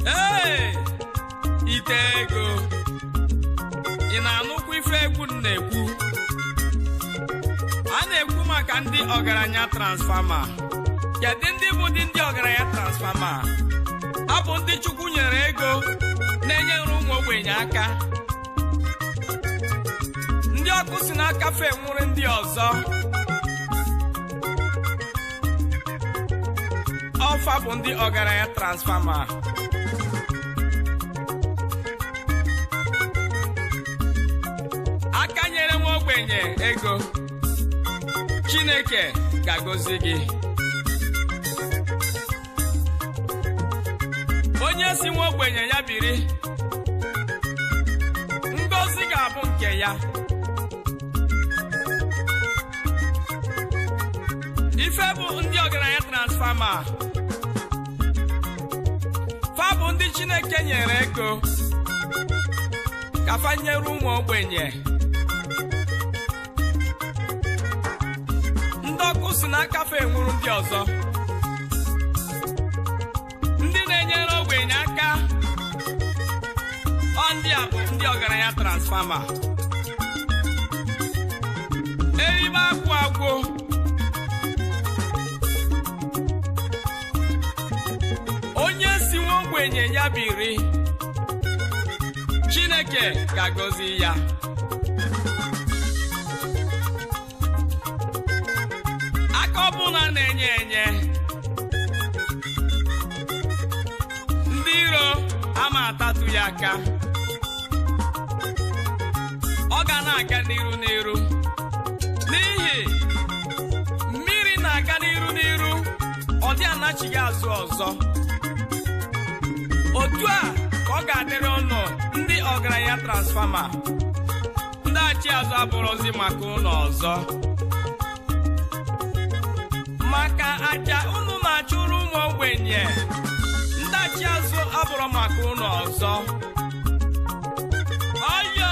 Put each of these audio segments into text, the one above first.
Ee, ite ego ị na-anụkwa ife egwu m na-ekwu. A na-ekwu maka ndị ọgaranya transfama. Kedu ndị bụ ndị ọgaranya transfama? Ha bụ ndị Chukwu nyere ego na-enyere ụmụ ogbenye aka, ndị ọkụ si n'aka fe nwụrụ ndị ọzọ. Ọfa bụ ndị ọgaranya transfama. Aka nyere nwa ogbenye ego, Chineke ga-agọzi gị. Onye si nwa ogbenye ya biri, ngọzi ga-abụ nke ya. Ife bụ ndị ọgaranya transfama. Fa bụ ndị Chineke nyere ego ka fa nyere ụmụ ogbenye. Ndị ọkụ si n'aka fa enwuru ndị ọzọ, ndị na-enyere ogbenye aka. Ọ ndị a bụ ndị ọgaranya transfama. Erigbe agwụ agwụ, onye si nwa ogbenye ya biri, Chineke ga-agọzi ya. Aka ọbụla na-enye enye, ndị iro ama atatu ya aka. Ọ ga na-aga n'iru n'iru, n'ihi mmiri na-aga n'iru n'iru, ọ dị anachighị azụ ọzọ. Otu a ka ọ ga-adịrị ụnụ ndị ọgaranya transfama. Ndị achị azụ abụrụzi maka ụnụ ọzọ, maka aja unu na-achụrụ ụmụ ogbenye. Ndị achị azụ abụrụ maka ụnụ ọzọ. Ọyọ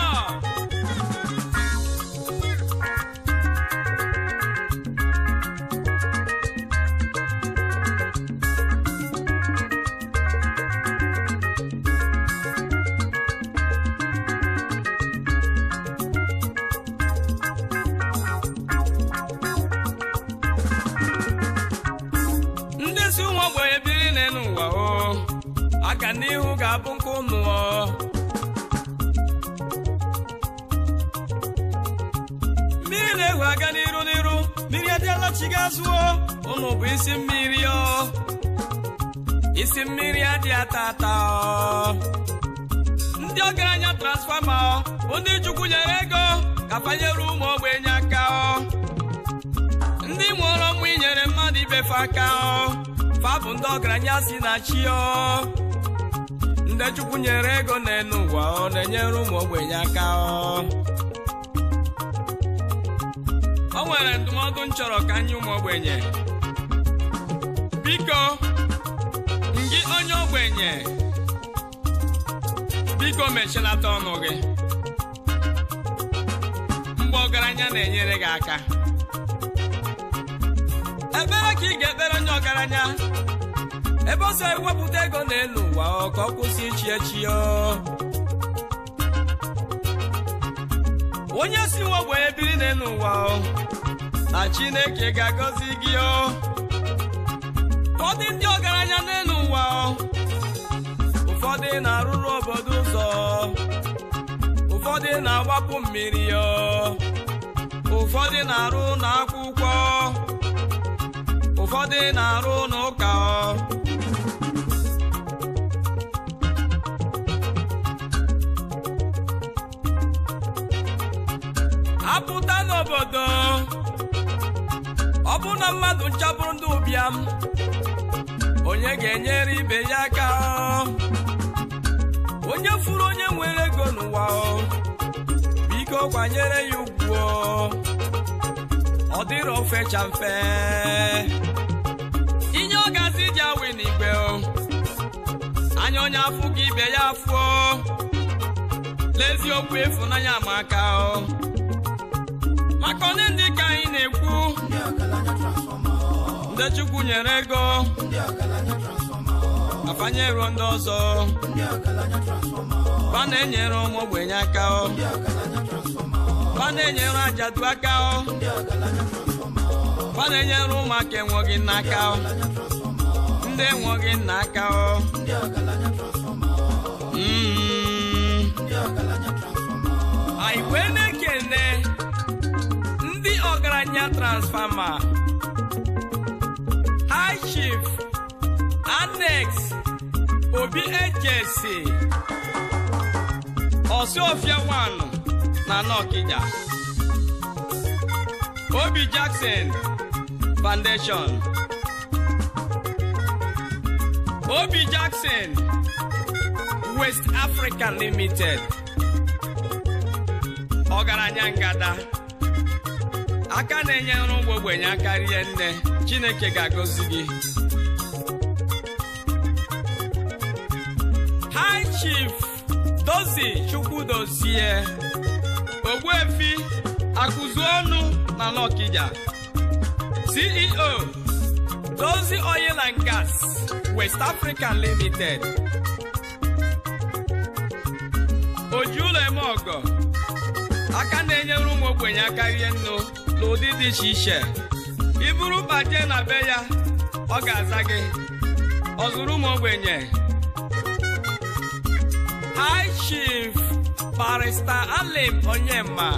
ndị si ụmụ ogbenye biri n'elu ụwa, o aka n'ihu ga-abụ nke ụnụ. O mmiri na-ehu aga n'iru n'iru, mmiri adịala chi ga-azụo. Ụnụ bụ isi mmiri, o isi mmiri adị ata ata. O ndị ọgaranya transfama, o ndị Chukwu nyere ego ka fanyere ụmụ ogbenye aka. O ndị nwụọrọ mmụ inyere mmadụ ibefe aka, o fa bụ ndị ọgaranya si na chi. O ndị Chukwu nyere ego n'elu ụwa, ọ na-enyere ụmụ ogbenye aka. O nwere ndụmọdụ m chọrọ ka nye ụmụ ogbenye. Biko ngị onye ogbenye, biko mechinata ọnụ gị mgbe ọgaranya na-enyere gị aka. Ekpere ka ị ga-ekpere onye Ọgaranya ebe ọsọ ewepụta ego n'elu ụwa ọ ka ọ kwụsị ichi echi o. Onye si nwa ogbenye biri n'elu ụwa o, na Chineke ga-agọzi gị o. Ụfọdụ ndị ọgaranya n'elu ụwa o, ụfọdụ na-arụrụ obodo ụzọ, ụfọdụ na-agbapụ mmiri o, ụfọdụ na-arụ n'akwụkwọ, ụfọdụ na-arụ n'ụka o. Apụta n'obodo, ọ bụ na mmadụ nchabụrụ ndị ụbịam, onye ga-enyere ibe ya aka o. Onye furu onye nwere ego n'ụwa o, biko kwanyere ya ugwu o. Ọ dịrọ ofecha mfe inye ọgazi ji awe n'igwe o, anya onye afụ gị ibe ya afụo. N'eziokwu ịfụnanya ma aka o, maka onye ndị ka anyị na-ekwu, Ndị ọgaranya transformer. Ndị Chukwu nyere ego, Ndị ọgaranya transformer. afanyero ndị ọzọ, Ndị ọgaranya transformer. fa na-enyere ụmụ ogbenye aka o, Ndị ọgaranya transformer. fa na-enyere ajadu aka o, Ndị ọgaranya transformer. fa na-enyere ụmụaka enweghị nna aka o, Ọgaranya transformer. ndị enweghị nna aka o. Ndị ọgaranya transformer. Ndị ọgaranya transformer. Anyị wee na-ekene ndị ọgaranya transfama, High Chief Annex Obi Ejesi Ọsụọfịa 1 na Nọkịja, Obi Jackson Foundation, Obi Jackson West Africa Limited, ọgaranya ngada, aka na-enyere ụmụ ogbenye aka rie nne. Chineke ga-agọzi gị. High Chief Dozie Chukwudozie Ogbuefi Akụzuọnụ na Nọkịja, CEO Dozie Oil and Gas West Africa Limited, Ojiụlọ eme ọgọ, aka na-enyere ụmụ ogbenye aka rie nnu n'ụdị dị iche iche. Iburu baje na be ya, ọ ga-aza gị. Ọ zụrụ ụmụ ogbenye. High Chief Barrister Alim Onyema,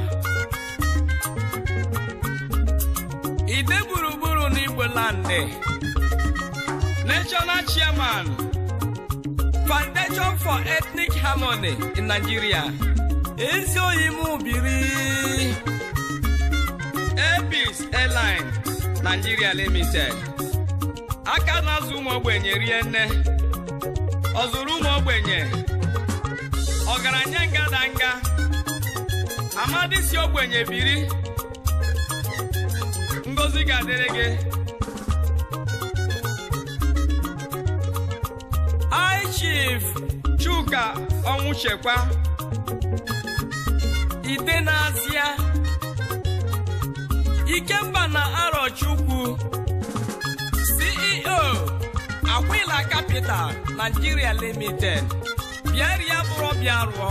Ide gburugburu n'Igbo Landị, National Chairman, Foundation for Ethnic Harmony in Nigeria. Ezi oyi m biri Airpeace Airline Nigeria Limited, aka na-azụ ụmụ ogbenye rie nne, ọ zụrụ ụmụ ogbenye, ọgaranya ngadanga, amadi si ogbenye biri, ngozi ga-adịrị gị. High Chief Chuka Ọnwụchekwa, Ide n'Azịa, Ikemba na Arọchukwu, CEO Aquila Capital Nigeria Limited, bịa bụrụ bịa rụọ,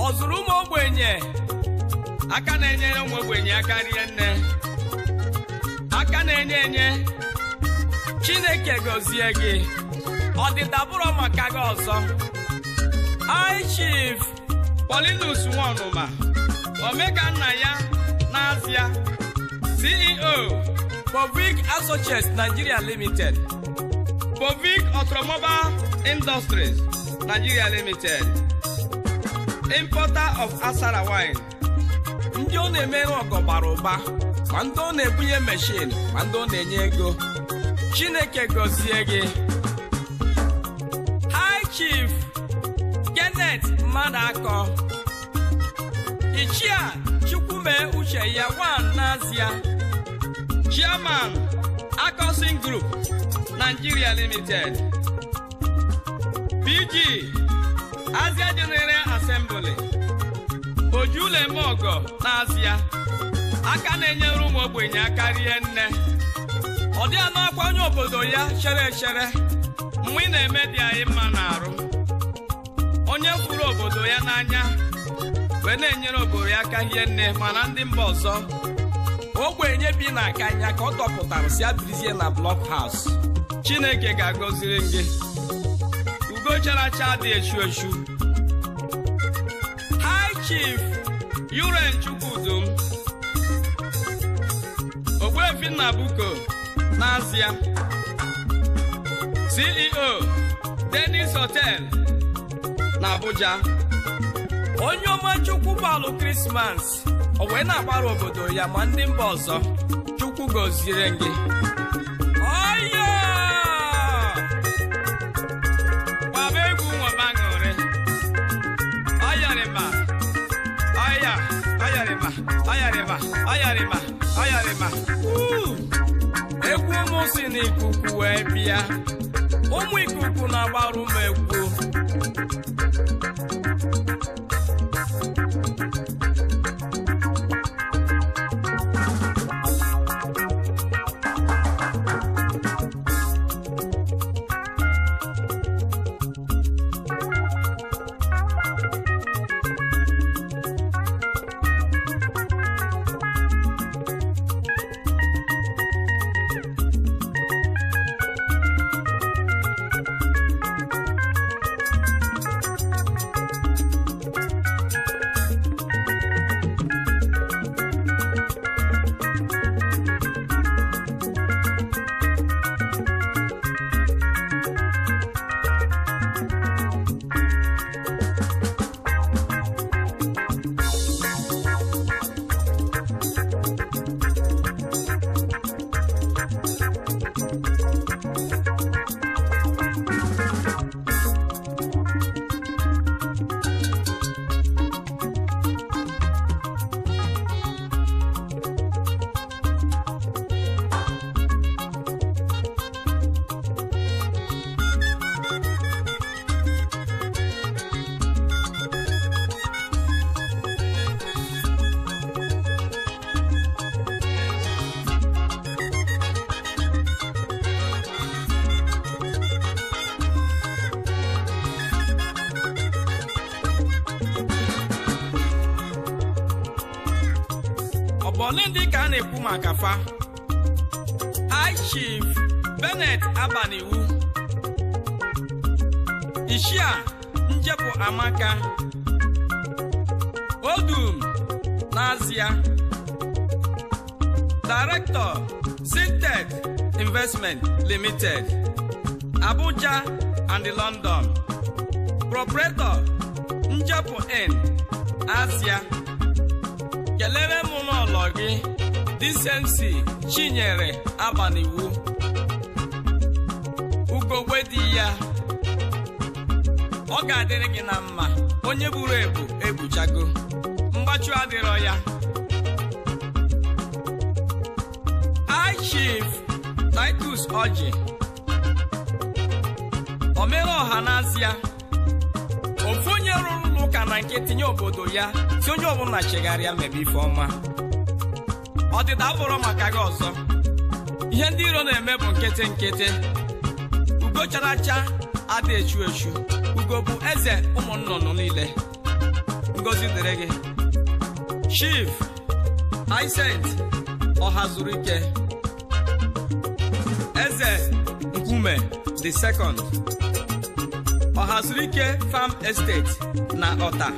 ọ zụrụ ụmụ ogbenye, aka na-enyere ụmụ ogbenye aka rie nne, aka na-enye enye. Chineke gọzie gị. Ọdịda bụrụ maka gị ọzọ. High Chief Paulinus Nwanụma, Omeka nna ya n'Azịa, CEO Bovic Associates Nigeria Limited, Bovic Automobile Industries Nigeria Limited, importer of Asara wine. Ndị ọ na-emere ọgọ gbara ụba, ma ndị ọ na-ebunye machine, ma ndị ọ na-enye ego. Chineke gọzie gị. High Chief Kenneth Mmadụakọ, Ichie Chukwume Uche ya 1 n'Azịa, Chairman Akosin Group Nigeria Limited, PG Asia General Assembly, Ojuleme Ọgọ n'Azịa, aka na-enyere ụmụ ogbenye aka rie nne. Ọ dị anụ akwa onye obodo ya chere echere. Mgbe ị na-eme dị anyị mma n'arụ. Onye fụrụ obodo ya n'anya wee na-enyere obodo ya aka hie nne, mana ndị mba ọzọ ogbenye bi na akanya ka ọ tọpụtara si abirizie na block house. Chineke ga-agọziri gị. Ugo chara acha dị echu echu. High Chief Uren Chukwudum, Ogbuefi Nnabuko n'Azịa, CEO Dennis Hotel na Abuja. Onye ọma Chukwu gbalụ Krismas, o wee na-agbara obodo ya ma ndị mba ọzọ. Chukwu gọziere gị. Ọya gbaba egwu nwaba aṅụrị. Ọyarịma, ọya, ọyarịma, ọyarịma, ọyarịma, ọyarịma. Egwu ụmụ si n'ikuku wee bịa. Ụmụ ikuku na-agbara ụmụ egwu. Ole ndị ka a na-ekwu maka fa? High Chief Bennett Abaniwu, Ishia Njepụ Amaka, Odum n'Azịa, Director Zintech Investment Limited, Abuja and London, Proprietor Njepụ Inn, Azịa. Kelere m n'ụlọ gị DCMC Chinyere Abaniwu, ugogbe di ya. Ọ ga-adịrị gị na mma. Onye buru ebu ebuchago, mgbachu adịrọ ya. High Chief Titus Oji, omere ọha n'Azịa, ofu onye rụrụ ụlọ ụka na nke tinye obodo ya si onye ọbụla chegharịa mebe ife ọma. Ọdịda abụrụ maka gị ọzọ. Ihe ndị iro na-eme bụ nkịtị nkịtị. Ugo chara acha ada echu echu. Ugo bụ eze ụmụ nnụnụ niile. Ngozi dịrị gị. Chief Isent Ọhazurike, Eze Nkume the second, Ọhazurike Farm Estate na Ọta,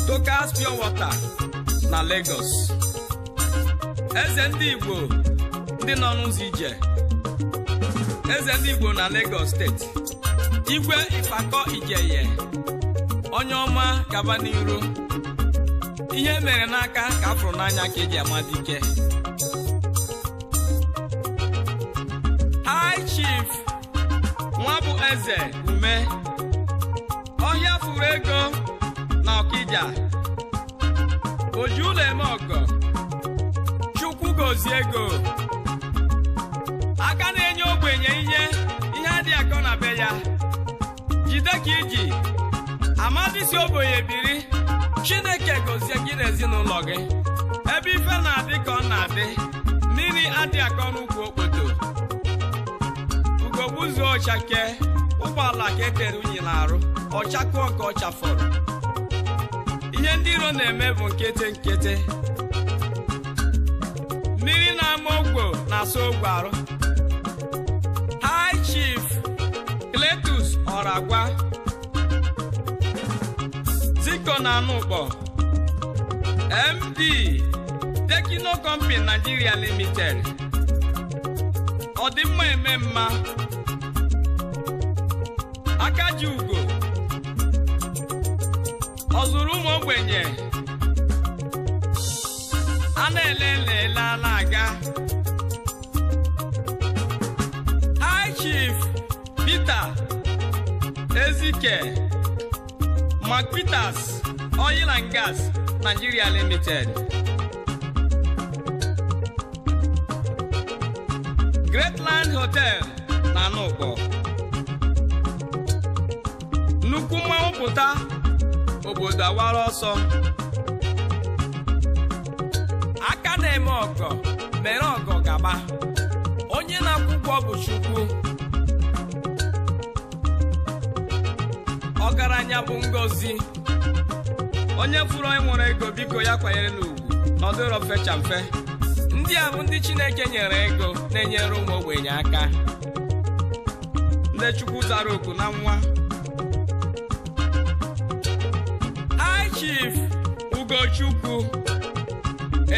Tokas Pure Water na Lagos. Eze ndị Igbo ndị nọ n'ụzọ ije, Eze ndị Igbo na Lagos steeti, Igwe Ifakọ Ijeye, onye ọma gaba n'iru. Ihe mere n'aka ka afụrụ n'anya ka eji ama dike. High Chief Nwabụ Eze Ume, ọhịa furu ego na Ọkịja, oji ụlọ eme ọgọ, Chukwu gozie ego. Aka na-enye ogbenye ihe, ihe adịghị akọ na be ya. Jide ka iji amadi si ogbenye biri. Chineke gozie gị na ezinụlọ gị. Ebe ife na-adị ka ọ na-adị, mmiri Adị akọ n'ukwu okpoto. Ugogbuzuo ọchake, ụgbọala ka etere unyi na-arụ, ọchakụọ nke ọcha fọrọ. Ihe ndị iro na-eme bụ nkete nkete. Mmiri na-ama ogwo na-asa ogwe arụ. High Chief Cletus Ọragwa, Ziko na Anụkpọ, MD Tekino Company Nigeria Limited. Ọdịmma eme mma, aka ji ugo, ọ zụrụ ụmụ ogbenye, a na-ele ele a na-aga. High Chief Peter Ezike, Mark Peters Oil and Gas Nigeria Limited. Greatland Hotel na Anụkpọ. Nnukwu mmanwụ pụta, obodo awara ọsọ. Aka na-eme ọgọ mere ọgọ gaba. Onye na-akwụ ụgwọ bụ Chukwu. Ọgaranya bụ ngọzi. Onye fụrụ onye nwere ego biko ya kwanyere n'ugwu na ọ dịrọ fecha mfe. Ndị a bụ ndị Chineke nyere ego na-enyere ụmụ ogbenye aka. Ndị Chukwu zara oku na nwa. High Chief Ugochukwu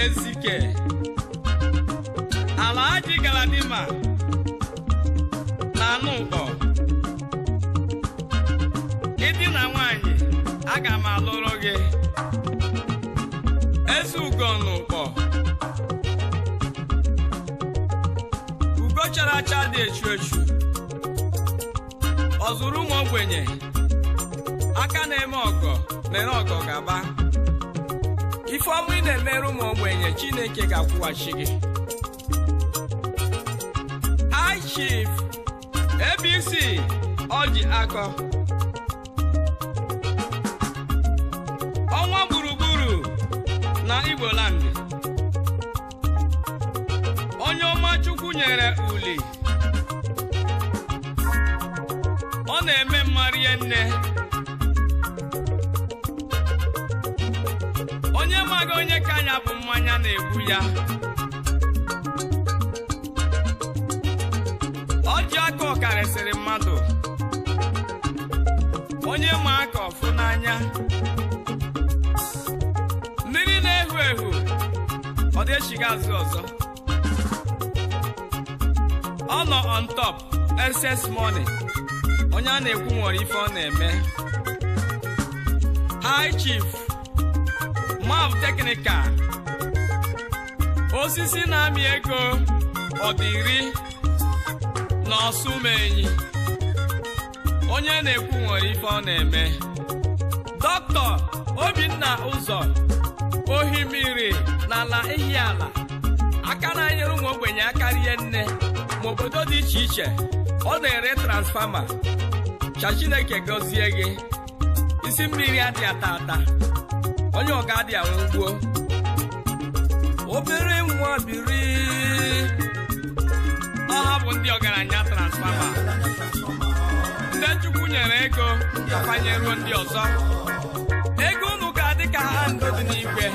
Ezike, Alhaji Galadima na Anụkpọ. Ịdị na nwaanyị, aga m alụrụ gị. Eze Ugo n'Ụkpọ. Ugo chara acha dị echu echu. Ọ zụrụ ụmụ ogbenye. Aka na-eme ọgọ mere ọgọ gaba. Ife ọma ị na-emere ụmụ ogbenye, Chineke ga-akwụghachi gị. High Chief ABC Ọjị Akọ, ọnwa gburugburu na Igboland. Onye ọma Chukwu nyere uli. Ọ na-eme mmarie nne. Onye maghị onye ka ya bụ mmanya na-egbu ya. Ọjị aka karịsịrị mmadụ. Onye ma aka ọfụ n'anya. Mmiri na-ehu ehu, ọ dị echighị azụ ọzọ. Ọ nọ on top excess money. Onye a na-ekwu nwere ife ọ na-eme. High Chief Mav Technical, osisi na-amị ego ọdịri na ọsụmenyi. Onye na-ekwu nwere ife ọ na-eme. Dr. Obinna Ụzọ, Ohimiri n'ala Ihiala, aka na-enyere ụmụ ogbenye aka rie nne ma obodo dị iche iche. Ọ na-ere transfama. Cha Chineke gọzie gị. Isi mmiri adị ata ata, onye ọga adị anwụ gbuo. Obere nwa biri. Ọha bụ ndị ọgaranya transfama. Ndị Chukwu nyere ego akwanyeruo ndị ọzọ. Ego unu ga-adị ka ha ndụ dị n'igwe.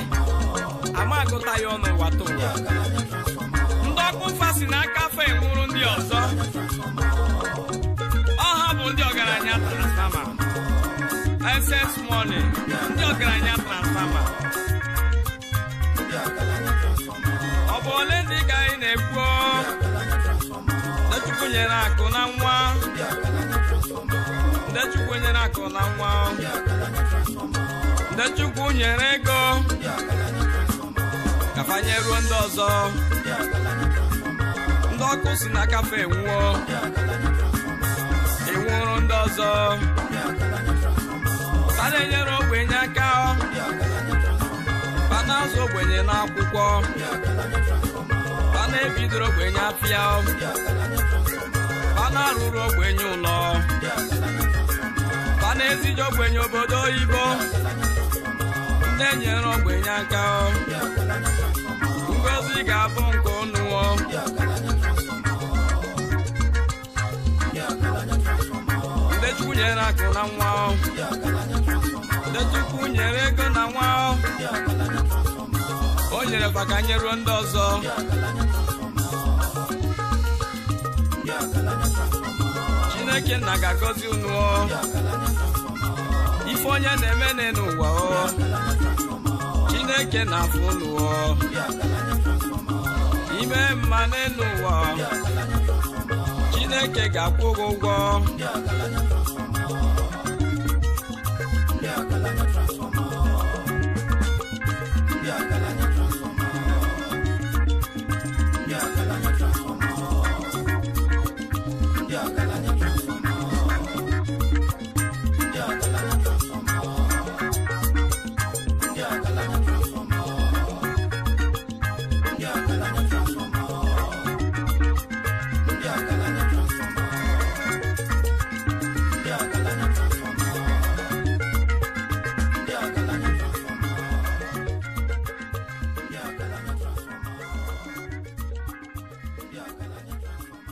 Ama agụta ya ọnụ ụwa tụwa. Ndị ọkụ fa si n'aka afọ enwuru ndị ọzọ. Ọha bụ ndị ọgaranya transfama. SS Money, ndị ọgaranya transfama. Ọ bụ ole ndị ka anyị na-ekwu? Ndị Chukwu nyere akụ na nwa. Ndị Chukwu nyere akụ na nwa. Ndị Chukwu nyere ego ka fanyeruo ndị ọzọ. Ndị ọkụ si na kafe enwuo, enwuru ndị ọzọ. Fa na-enyere ogbenye aka, fa na-azụ ogbenye n'akwụkwọ, fa na-ebidoro ogbenye afịa, fa na-arụrụ ogbenye ụlọ, fa na-ezije ogbenye obodo oyibo. Ndị enyere ogbenye aka, ngọzi ga-abụ nke unu. nwa Ndị ọgaranya transformer. O nyere fa ka nye ruo ndị ọzọ. Ndị ọgaranya transformer. Ndị ọgaranya transformer. Chineke nna ga-agọzi unu o. Ndị ọgaranya transformer. Ife onye na-eme n'elu ụwa o. Ndị ọgaranya transformer. Chineke na-afụ unu o. Ndị ọgaranya transformer. Ime mma n'elu ụwa. Ndị ọgaranya transformer. Chineke ga-akwụ gị ụgwọ. Ndị ọgaranya transformer. Ndị ọgaranya transformer. Ndị ọgaranya transformer. Ndị ọgaranya transformer. Ndị ọgaranya transformer. Ndị ọgaranya transformer. Ndị ọgaranya transformer. Ndị ọgaranya transformer. Ndị ọgaranya transformer. Ndị ọgaranya transformer. Ndị ọgaranya transformer. Ndị ọgaranya transformer. Ndị ọgaranya transformer. Ndị ọgaranya transformer.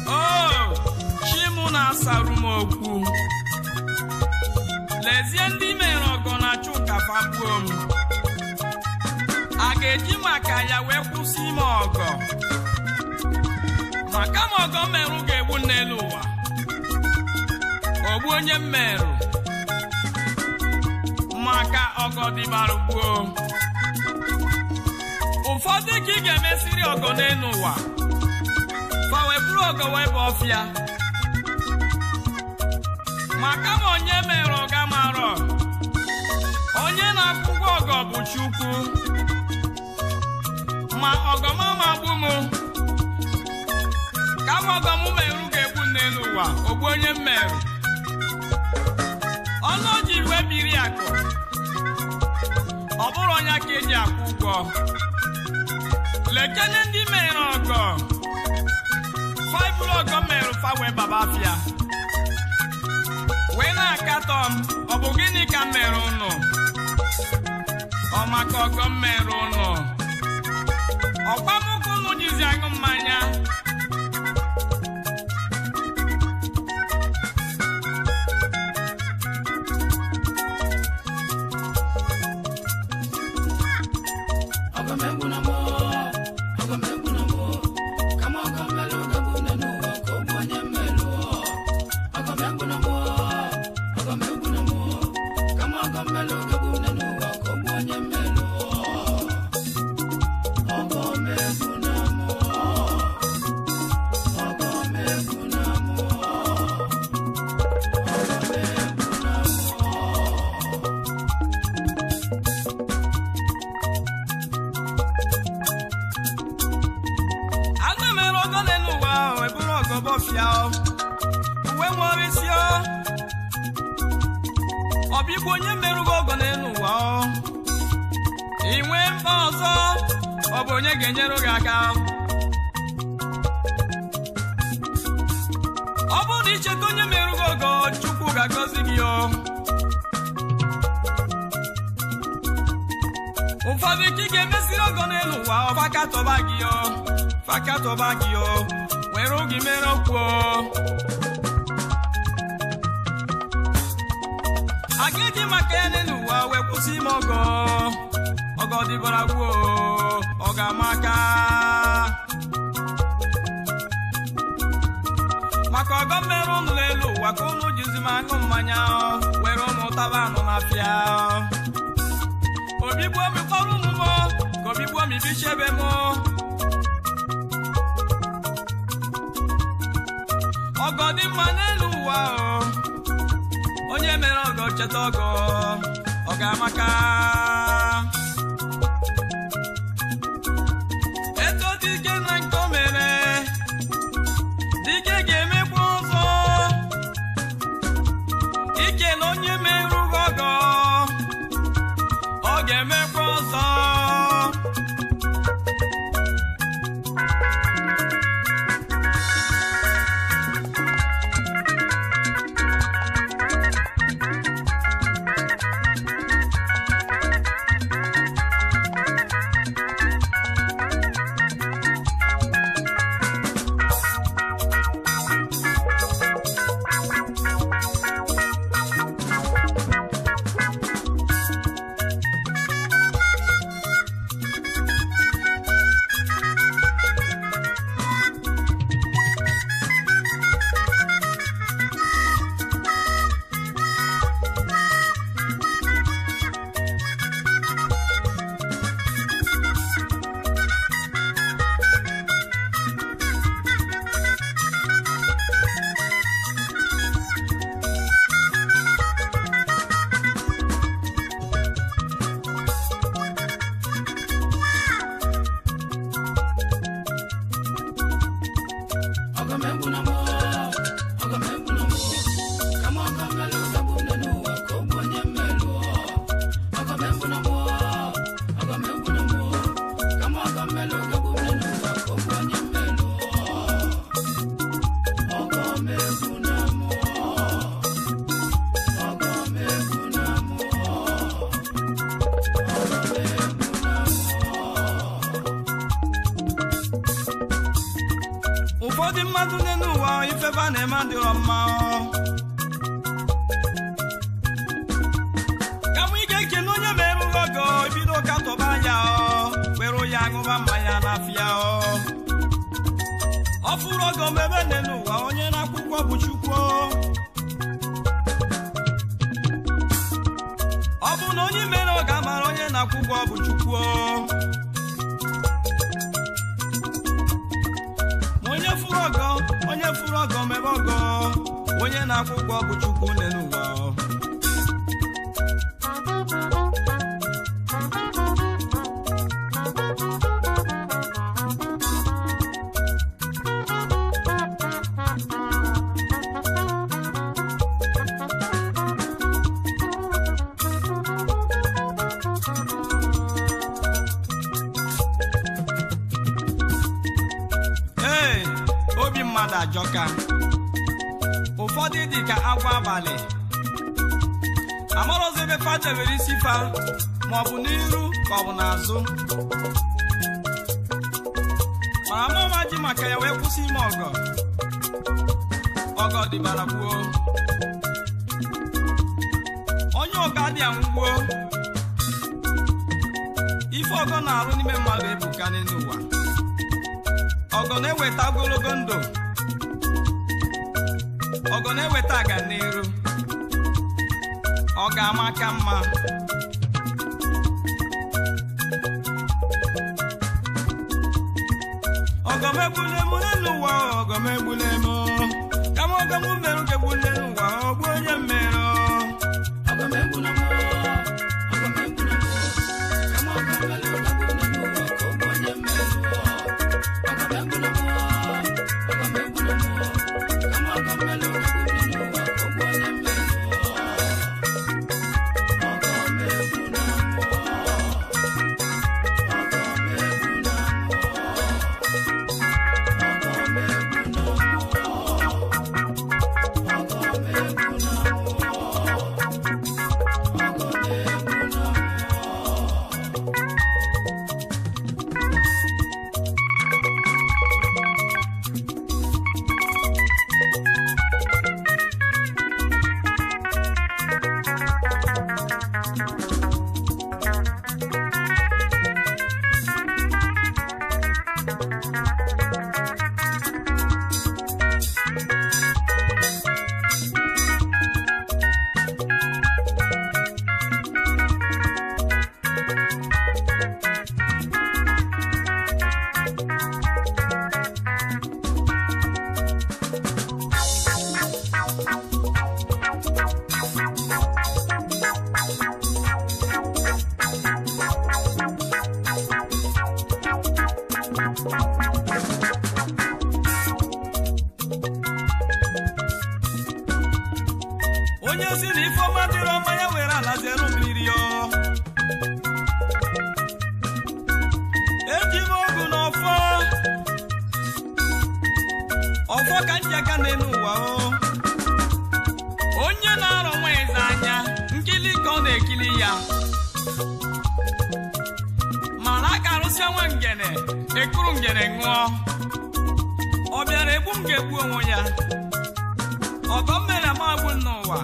O chi m na-asarụ m okwu. Lezie ndị mere ọgọ na Chuka fagbuo m. A ga-eji maka ya wee kwụsị ime ọgọ? Maka ma ọgọ mmerụ ga-egbu m n'elu ụwa, ogbu onye mmerụ maka ọgọ dịbara gboo. Ụfọdụ ka ị ga-emesiri ọgọ n'elu ụwa, fa wee bụrụ ọgọ wee bụ ọfịa. Maka ma onye mere ọga marọ, onye na-akwụkwọ ọgọ bụ Chukwu. Ma ọgọ m ama gbu m, kama ọgọ m merụ ga-egbu m n'elu ụwa, ogbu onye m merụ. Ọnụ o ji wee biri akụ, ọ bụrụ onye ka eji akwụ ụgwọ. Lekene ndị mere ọgọ faibụrụ ọgọ merụ fa wee baba afịa wee na-akatọ m. Ọ bụ gịnị ka m mere unu? Ọ maka ọgọ m mere unu? Ọgbamụkụ unu jizi aṅụ mmanya. Ọgọ m egwu na mụ, ọgọ m egwu na mụ, kama ọgọ mmelụ ga-egbu nne n'ụwa ka ọ bụ onye mmelụ. Ọgọ m egwu na mụ, ọgọ m egwu na mụ, kama ọgọ mmelụ ga-egbu nne n'ụwa ka ọ bụ onye mmelụ. Ọgọ m egwu na mụ. bụ igbu onye merụgo ọgọ n'elu ụwa ọ. Ị nwee mkpa ọzọ, ọ bụ onye ga-enyere gị aka. Ọ bụrụ na icheta onye merụgo ọgọ, Chukwu ga-agọzi gị o. Ụfọdụ ike ị ga-emesiri ọgọ n'elu ụwa, ọ fakatọba gị o, fakatọba gị o, were oge mere okwu o. A ga-eji maka ya n'elu ụwa wee kwụsị ime ọgọ. Ọgọ dịbara gwuo, ọ ga-ama aka. Maka ọgọ mmerụ ụnụ n'elu ụwa ka ụnụ jizi m aṅụ mmanya, were ụmụ taba anụ n'afịa. Obi gbuo m kpọrọ ụmụ m, ka obi gbuo m ibichebe m. Ọgọ dị mma n'elu ụwa o. Onye mere ọgọ cheta ọgọ, ọ ga-amaka. Eto dike na nke o mere, dike ga-emekwa ọzọ. Ike na onye merụghị ọgọ, ọ ga-emekwa ọzọ. Ụfọdụ mmadụ n'elu ụwa ifefa na-eme adịrọ mma. Kama ị ga-ekene onye merụrụ ọgọ, bido katọba ya, were ya aṅụba mmanya n'afịa. Ọ fụrụ ọgọ mebe n'elu ụwa, onye na-akwụkwọ bụ Chukwu. Ọ bụ na onye mere ọgọ amara onye na-akwụkwọ bụ Chukwu. Onye fụrụ ọgọ, onye fụrụ ọgọ mebe ọgọ, onye na-akwụ ụgwọ bụ Chukwu n'elu ụwa. Ee, obi mmadụ ajọka. Ụfọdụ dị ka agwọ abalị, amarọzọ ebe fa debere isi fa, ma ọ bụ n'iru ka ọ bụ n'azụ. Mana amụma ji maka ya wee kwụsị ime ọgọ. Ọgọ dịbara gboo, onye ọgọ adịghị anwụgbuo. Ife ọgọ na-arụ n'ime mmadụ ebuka n'elu ụwa. Ọgọ na-eweta ogologo ndụ, ọgọ na-eweta aganiru, ọ ga-ama ka mma. Ọgọ m egbule m n'elu ụwa, ọgọ m egbule m. Kama ọgọ m merụ ga egbule n'ụwa, ọ bụ onye mmerụ. Ọgọ m egbule m, ọgọ m egbule m. Kama ọgọ m merụ ga egbule n'ụwa, ka ọ bụ onye mmerụ. Ọgọ m egbule m, ọgọ m egbule m. Kama ọgọ m merụ ga egbule n'ụwa, ka ọ bụ onye mmerụ. Onye si na ifeọma dịrị ọma ya were ala zere mmiri ọ. Eji m ogu na ọfọ. Ọfọ ka m ji aka n'elu ụwa o. Onye na-arọ nwa eze anya, nkili ka ọ na-ekili ya. Mana a ga-arụsịa nwa ngene, ekuru ngene ṅụọ. Ọ bịara egbu m ga-egbu onwe ya. Ọgọ m mere ama agbu n'ụwa.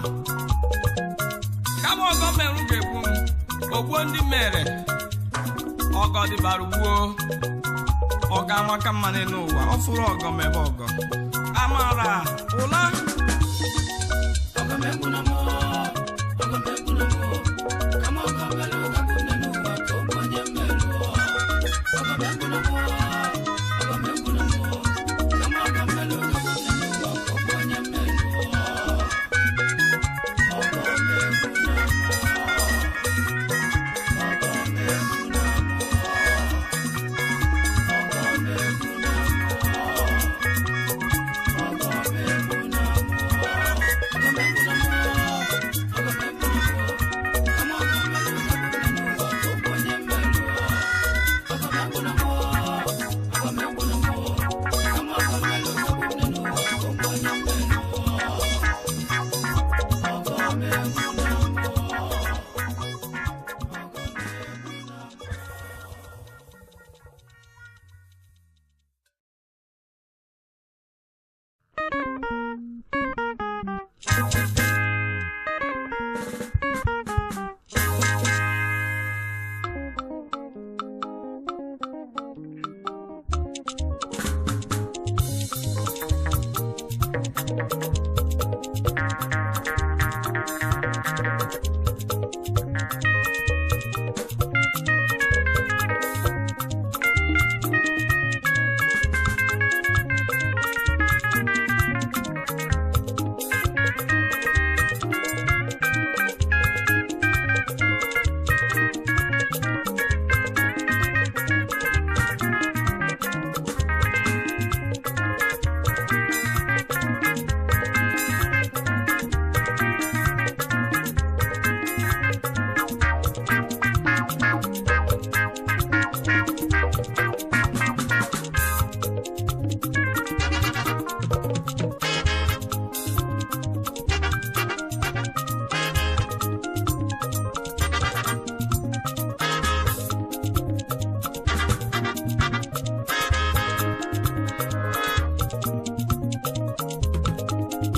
Kama ọgọ merụ ga-egbu m, ogbuo ndị mere. Ọgọ dịbara gbuo. Ọgọ amaka mma n'elu ụwa, ọ fụrụ ọgọ mebe ọgọ. Amara ụla.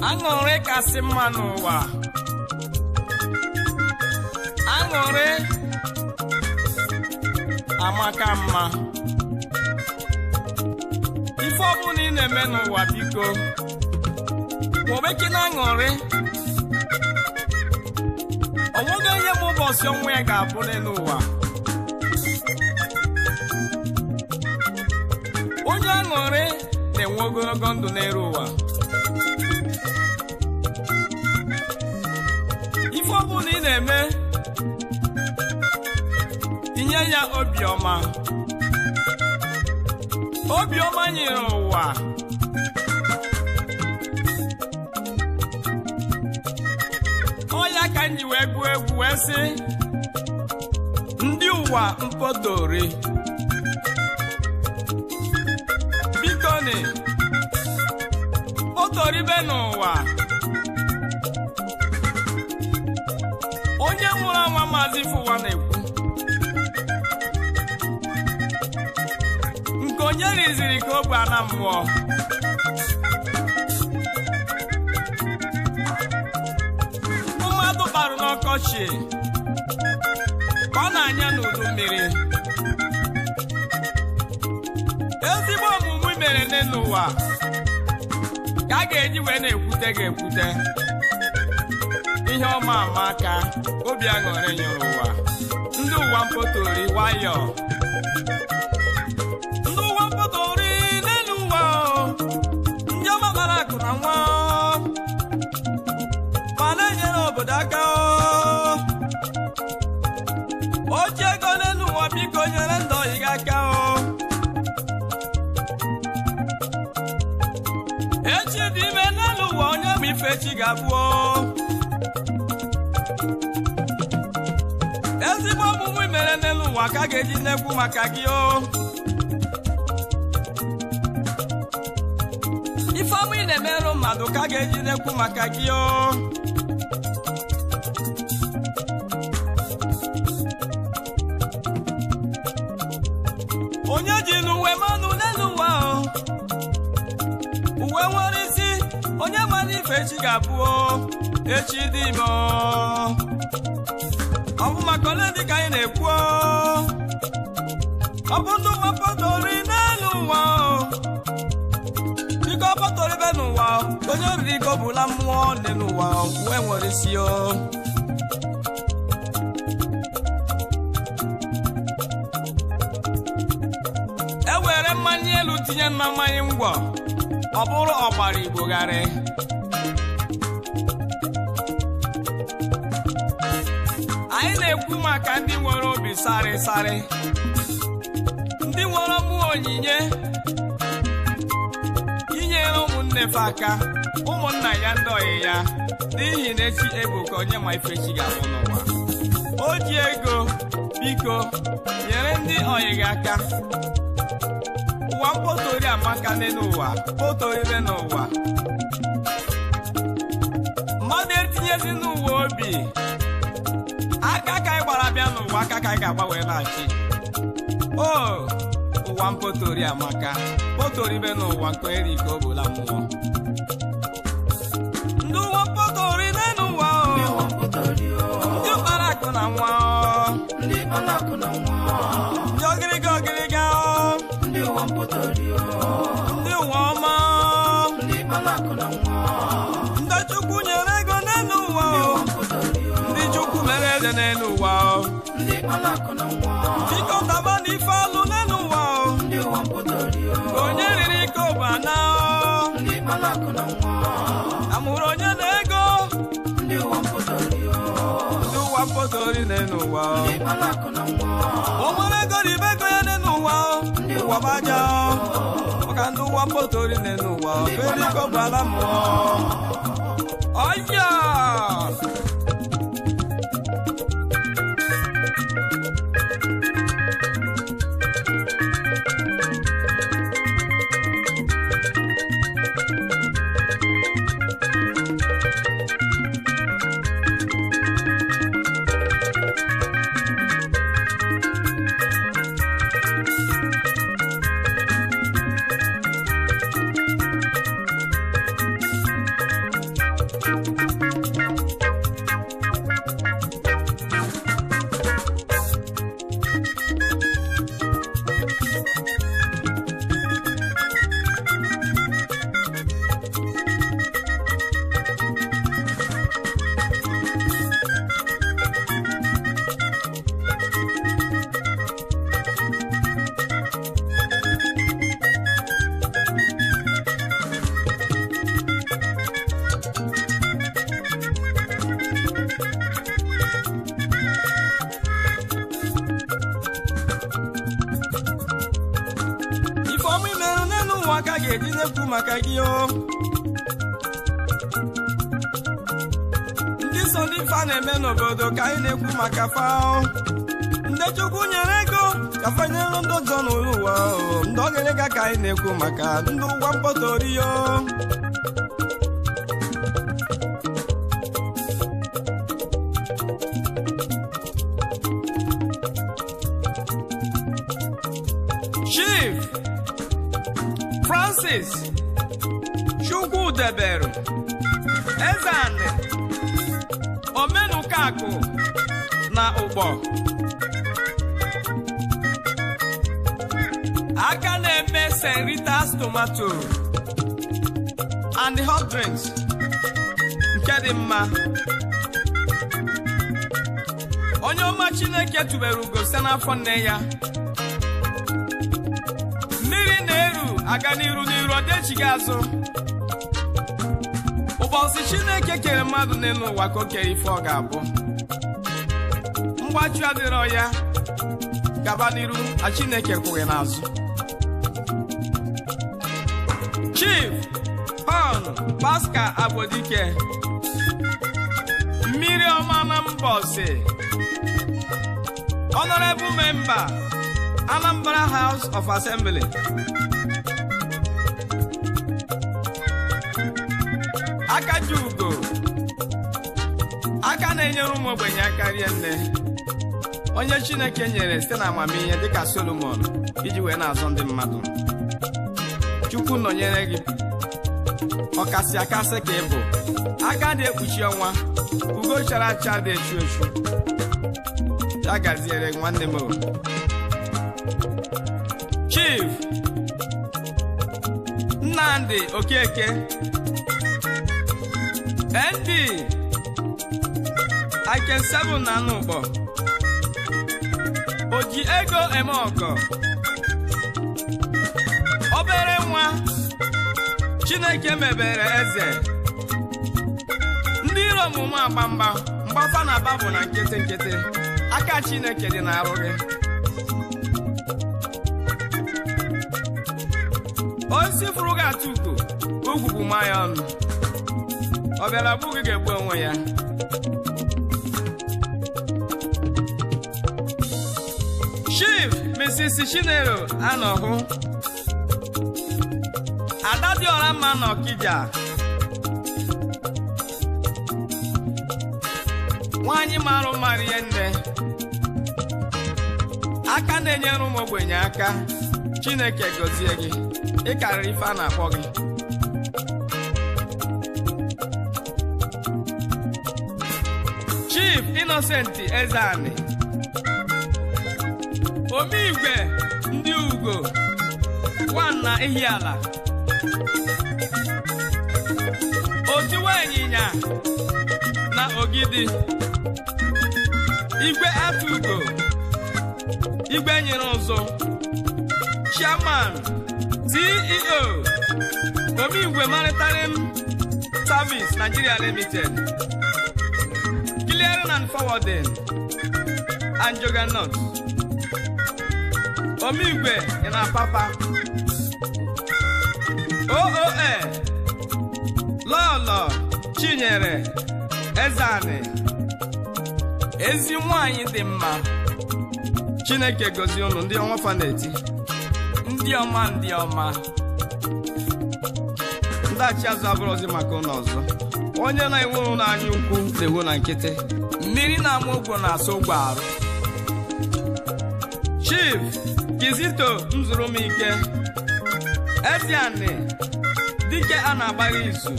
Aṅụrị kasị mma n'ụwa. Aṅụrị amaka mma. Ife ọbụla ị na-eme n'ụwa biko, nwobekene aṅụrị. Ọ nweghị onye ma ụbọchị ọnwụ ya ga-abụ n'elu ụwa. Onye aṅụrị na-enwe ogologo ndụ n'elu ụwa. Ife ọbụla ị na-eme, tinye ya obiọma. Obiọma nyere ụwa. Ọ ya ka m ji wee gụọ egwu wee sị, ndị ụwa mpotori, bikoni mpotoribe n'ụwa. Onye nwụrụ anwa maazị Ifụwa na-ekwu nke onye riziri ka o bu ana mmụọ. Mmadụ gbarụ n'ọkọchị ka ọ na-anya n'udu mmiri. Ezigbo omume mere n'ụwa ka a ga-eji wee na-ekwute ga-ekwute. Ihe ọma ama aka obi aṅụrị nyụrụ ụwa. Ndị ụwa mpotori nwayọọ. Ndị ụwa mpotori n'elu ụwa, ndị ọma gbara akụ na nwa ma na-enyere obodo aka. Oche ego n'elu ụwa biko nyere ndị oyi gị aka. Echi dị ime n'elu ụwa, onye ma ife chi ga-abụ. n'ụwa ka a ga-eji na-ekwu maka gị o. Ife ọma ị na-emerụ mmadụ ka a ga-eji na-ekwu maka gị o. Onye ji n'uwe mmanụ n'elu ụwa o, uwe nwere isi, onye mara ife echi ga-abụ o, echi dị ime o. Ọ bụ maka ole dị ka anyị na-ekwu o? Ọ bụ ndị ụwa pọtọrị n'elu ụwa o. Biko pọtọrịbe n'ụwa o, onye oriri iko bụla mmụọ n'elu ụwa o, uwe nwere isi o. E were mmanya elu tinye na mmanya ngwọ, ọ bụrụ ọgbara igbogharị. Anyị na-ekwu maka ndị nwere obi sarị sarị, ndị nwere mmụọ onyinye inyere ụmụnne fe aka, ụmụnna ya, ndị ọyị ya, n'ihi na echi ebuka, onye ma ife chi ga-abụ n'ụwa. O ji ego, biko nyere ndị ọyị gị aka. Ụwa mkpotori amaka n'elu ụwa, mkpotoribe n'ụwa. Mmadụ etinyezi n'ụwa obi. Aka ka anyị gbara bịa n'ụwa, aka ka anyị ga-agba wee na-achị o. Ụwa mkpotori amaka, mkpotoribe n'ụwa nke eri ka o bụla mmụọ. Ndị ụwa mkpotori n'elu ụwa o, Ndị ụwa mkpọtori o. Ndị ụkpara akụ na nwa o, Ndị kpara akụ na nwa. Ndị ọgịrịga ọgịrịga o, Ndị ụwa mkpọtori o. Ndị ụwa ọma o, Ndị kpara akụ na nwa. Ndị Chukwu nyere ego n'elu ụwa Ndị o, ụwa mkpọtori o. Ndị Chukwu mere eze n'elu ụwa o. Ndị kpara akụ na nwa. Biko daba n'ife alụ n'elu ụwa o. Ndị ụwa mkpọtori o. Onye riri ike ụbana o, Ndị kpara akụ na nwa. Amụrụ onye na ego. Ndị ụwa mkpọtori o. Ndị ụwa mkpọtori n'elu ụwa o. Ndị kpara akụ na nwa. O nwere ego ribe ego ya n'elu ụwa o. Ụwa bụ aja o. Maka ndị ụwa mkpọtori n'elu ụwa o. Fere ike ụbana mmụọ. Ọya! Ife ọma imerụ n'elu ụwa ka a ga-eji na-ekwu maka gị o. Ndị so ndị fa na-eme n'obodo ka anyị na-ekwu maka fa o. Ndị Chukwu nyere ego ka fa nyere ndị ọzọ n'ụlọ ụwa o. Ndị ọgịrịga ka anyị na-ekwu maka ndị ụgwọ mkpọtori o. Chief Francis Chukwudebere Ezeani Omenụkakụ na Ụgbọ, aka na-eme St. Rita's tomato and hot drinks nke dị mma, onye ọma Chineke tubere ugo site n'afọ nne ya. Mmiri na-eru aga n'iru n'iru, ọ dịchighị azụ. Ụbọchị Chineke kere mmadụ n'elu ụwa ka o kere ife ọ ga-abụ. Mgbachu adịrọ ya, gaba n'iru a, Chineke kwụghị n'azụ. Chief Paul Pascal Agbodike, mmiri ọma na mbọsị. Honorable Member, Anambra House of Assembly. Aka ji ugo, aka na-enyere ụmụ ogbenye aka rie nne, onye Chineke nyere site na amamihe dịka Solomon iji wee na-azọ ndị mmadụ. Chukwu nọnyere gị. Ọkasị akasị ka ị bụ. Aka dị ekpuchi ọnwa, ugo chara acha dị echu echu. Ya gaziere nwanne m o. Chief Nnamdi Okeke, ND Iken 7 na anụ ụkpọ, oji ego eme ọgọ, obere nwa Chineke mebere eze. Ndị iro omume agba mgba mgbafa na aba bụ na nkịtị nkịtị. Aka Chineke dị n'arụ gị. Osisi furu gị atụ ugo, ugwugwu ma ya ọnụ. Ọ bịara bụ gị ga-egbu onwe ya. Chief Mrs. Chinelo Anọhụ, Ada dị ọra mma n'Ọkịja, nwaanyị marụ mma rie nne, aka na-enyere ụmụ ogbenye aka. Chineke gọzie gị, ị karịrị ife a na-akpọ gị. Chief Innocent Ezeani, Omigwe ndị Ugo nwanna Ihiala, Otiwe ịnyịnya na Ogidi, Igwe Atugo, Igwe nyere ụzụ, Chairman CEO Omigwe Maritime Service Nigeria Limited, Clearing and Forwarding, and Juggernaut. Omigwe ị na papa OOA Lọlọ Chinyere Ezeani, ezi nwanyị dị mma. Chineke gozie unu ndị ọnwa fa na-eti, ndị ọma ndị ọma. Ndị achị azụ abụrụzi maka ụlọ ọzọ. Onye na-enwe ụlọ anya ukwu na-ewu na nkịtị. Mmiri na-ama ogwo na-asa ogwe arụ. Chief Kizito Nzurumike, Ezeani, dike a na-agbara izu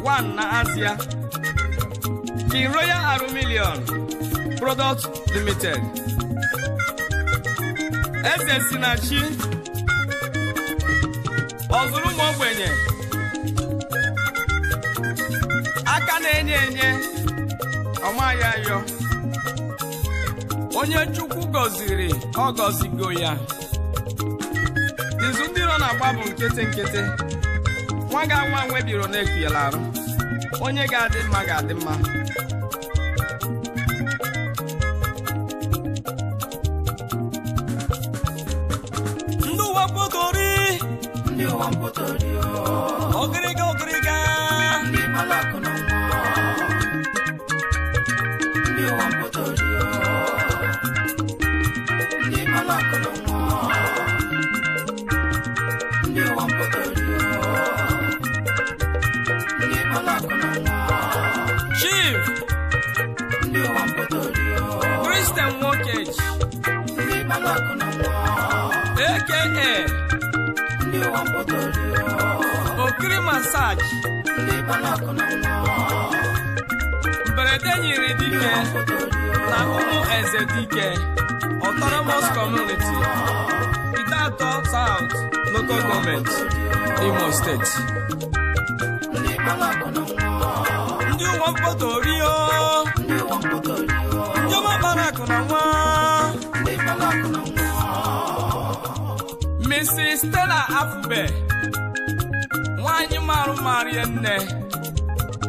one na Asia, King Royal Aluminium Product Limited. Eze Sinachi, ọzụrụ ụmụ ogbenye, aka na-enye enye, ọma ya yọ. Onye Chukwu gọziri, ọ gọzigo ya. Izu ndị iro na-agba bụ nkịtị nkịtị. Nwa ga-anwa nwebiro na-ekwuyela arụ. Onye ga-adị mma ga-adị mma. Ndị ụwa mkpọtori, Ndị ụwa mkpọtori o. Ọgịrịga ọgịrịga. Ndị malakụ na nwa. Ndị ụwa mkpọtori o. Ndị malakụ na nwa. Ndị ụwa mkpọtori o. Ndị malakụ na nwa. Chief Ndị ụwa mkpọtori o. Christian Nwokeji, Ndị malakụ na nwa. aka Ndị ụwa mkpọtori o. Okiri Massage, Ndị malakụ na nwa. Mberede nyiri Ndị dike ụwa mkpọtori o. na ụmụ eze dike, Autonomous Community, Idatọ South Local Government, Imo State. Ndị malakụ na nwa. Ndị ụwa mkpọtori o, Ndị ụwa mkpọtori o. ndị ọma kpara akụ na nwa. Ndị malakụ na nwa. Mrs. Stella Afube, nwanyị marụ marie nne,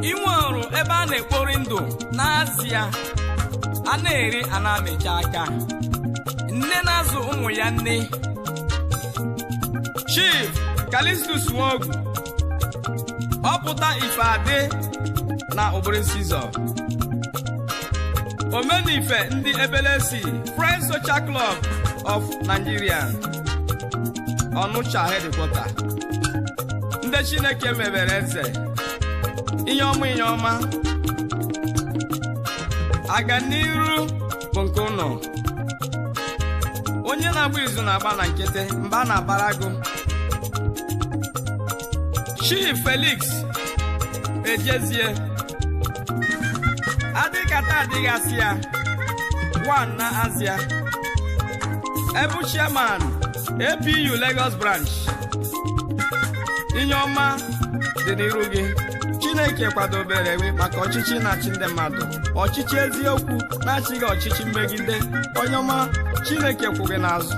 inwe ọrụ ebe a na-ekpori ndụ n'Azịa, a na-eri a na-amịcha aka. Nne na-azụ ụmụ ya nne. Chief Calistus Nwogu, ọpụta ife adị na obere sizọ. Omenife ndị Ebelesi Friends Social Club of Nigeria Ọnụcha headquarter. Ndị Chineke mebere eze. Ihe ọma ihe ọma. Aganiru bụ nke ụnụ. Onye na-agba izu na-agba na nkịtị mba na-abara agụ. Chief Felix Ejezie adịkata adịghị asị ya one na Azia, ebu chairman APU Lagos branch. Ihe ọma dị n'iru gị. Chineke kwadobere gị maka ọchịchị na-achị ndị mmadụ, ọchịchị eziokwu na-achịghị ọchịchị mmegide. Onye ọma, Chineke kwụ gị n'azụ.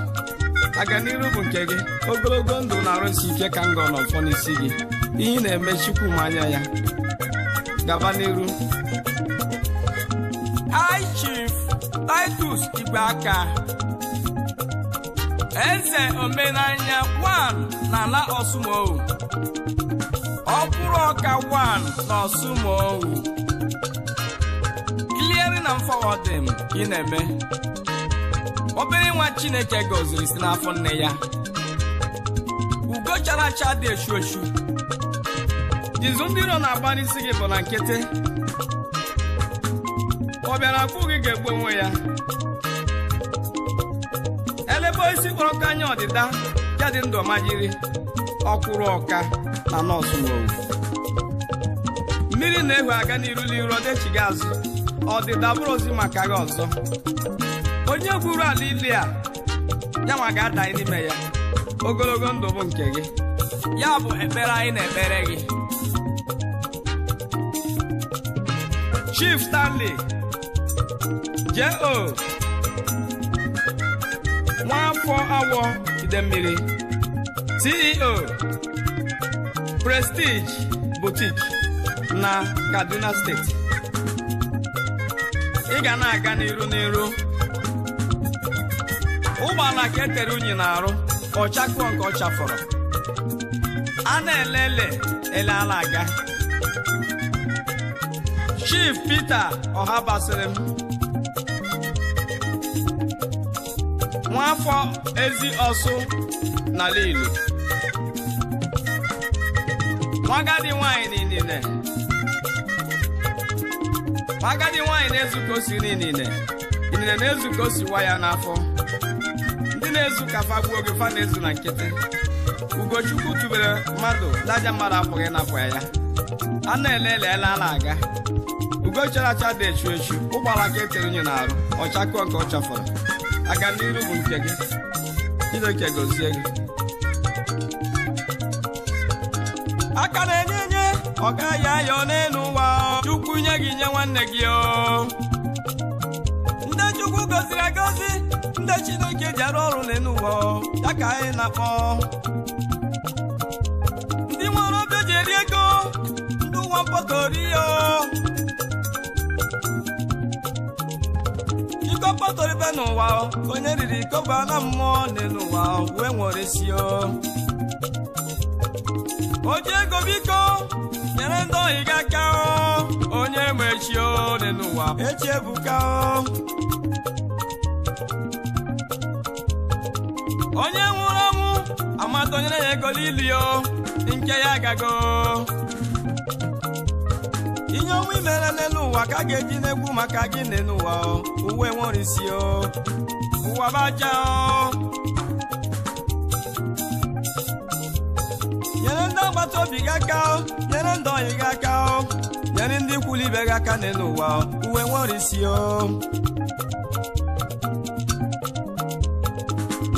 Aganiru bụ nke gị. Ogologo ndụ na-arụsi ike ka ngọ n'ọfọ n'isi gị. Ihe ị na-eme Chukwu ma anya ya. Gaba n'iru. High Chief Titus Igweaka, Eze Omenanya 1 n'ala Osumowu, Ọkwụrụ Ọka 1 na Osumowu. Clearing and forwarding ka ị na-eme. Obere nwa Chineke gọziri si n'afọ nne ya. Ugo chara acha dị eshu eshu. Izu ndị iro na-agba n'isi gị bụ na nkịtị. Ọ bịara akwụ gị ga-egbu onwe ya. Elebe isi kpọrọ ọka anya ọdịda ya dị ndụ ọmajiri. Ọkwụrụ ọka na nọọsụ n'owu. Mmiri na-ehu aga n'iru n'iru ọdechighị azụ. Ọdịda bụrụ ozi maka gị ọzọ. Onye gwuru ala ili a ya nwa ga-ada n'ime ya. Ogologo ndụ bụ nke gị. Ya bụ ekpere anyị na-ekpere gị. Chief Stanley J.O. Nwafọ Awọ Idemmiri, CEO Prestige Boutique na Kaduna State. Ị ga na-aga n'iru n'iru. Ụgbọala ka etere unyi na-arụ, ọchakụọ nke ọ chafọrọ. A na-elele ele ala aga. Chief Peter Ọhabasịrị m, nwafọ ezi ọsụ n'ala Ilu. Nwagadi nwanyị niile. Agadi nwaanyị na-ezu ka o si niile. Inine na-ezu ka o si wa ya n'afọ. Ndị na-ezu ka fa gbuo oge fa na-ezu na nkịtị. Ugochukwu tubere mmadụ n'aja mmadụ apụghị ịnapụ ya. A na-ele ele ele ala aga. Ugo chara acha dị echu echu, ụgbọala ka etere unyi na-arụ, ọchakụọ nke ọ chafọrọ. Aga n'iru bụ nke gị. Chineke gozie gị. Aka na-enye enye, ọ gaghị ayọ n'elu ụwa. Chukwu nye gị nye nwanne gị o. Ndị Chukwu goziri agozi, ndị Chineke ji arụ ọrụ n'elu ụwa, ya ka anyị na-akpọ. Ndị nwere obi ji eri ego, ndị ụwa mkpọtori yo. Iko mkpọtori be n'ụwa, onye riri iko ba na mmụọ n'elu ụwa, wee nwere isi o. Oji ego biko, nyere ndị ohi gị aka o. Onye ma echi o n'elu ụwa, echi ebuka o. Onye nwụrụ anwụ, amata onye na-enye ego n'ili o, nke ya agago. Ihe ọnwụ imere n'elu ụwa ka a ga-eji na-egwu maka gị n'elu ụwa o. Uwe nwere isi o, ụwa bụ aja o. Nyere ndị agbata obi gị aka o, nyere ndị ọyị gị aka o, nyere ndị ikwu ibe gị aka n'elu ụwa o, uwe nwere isi o.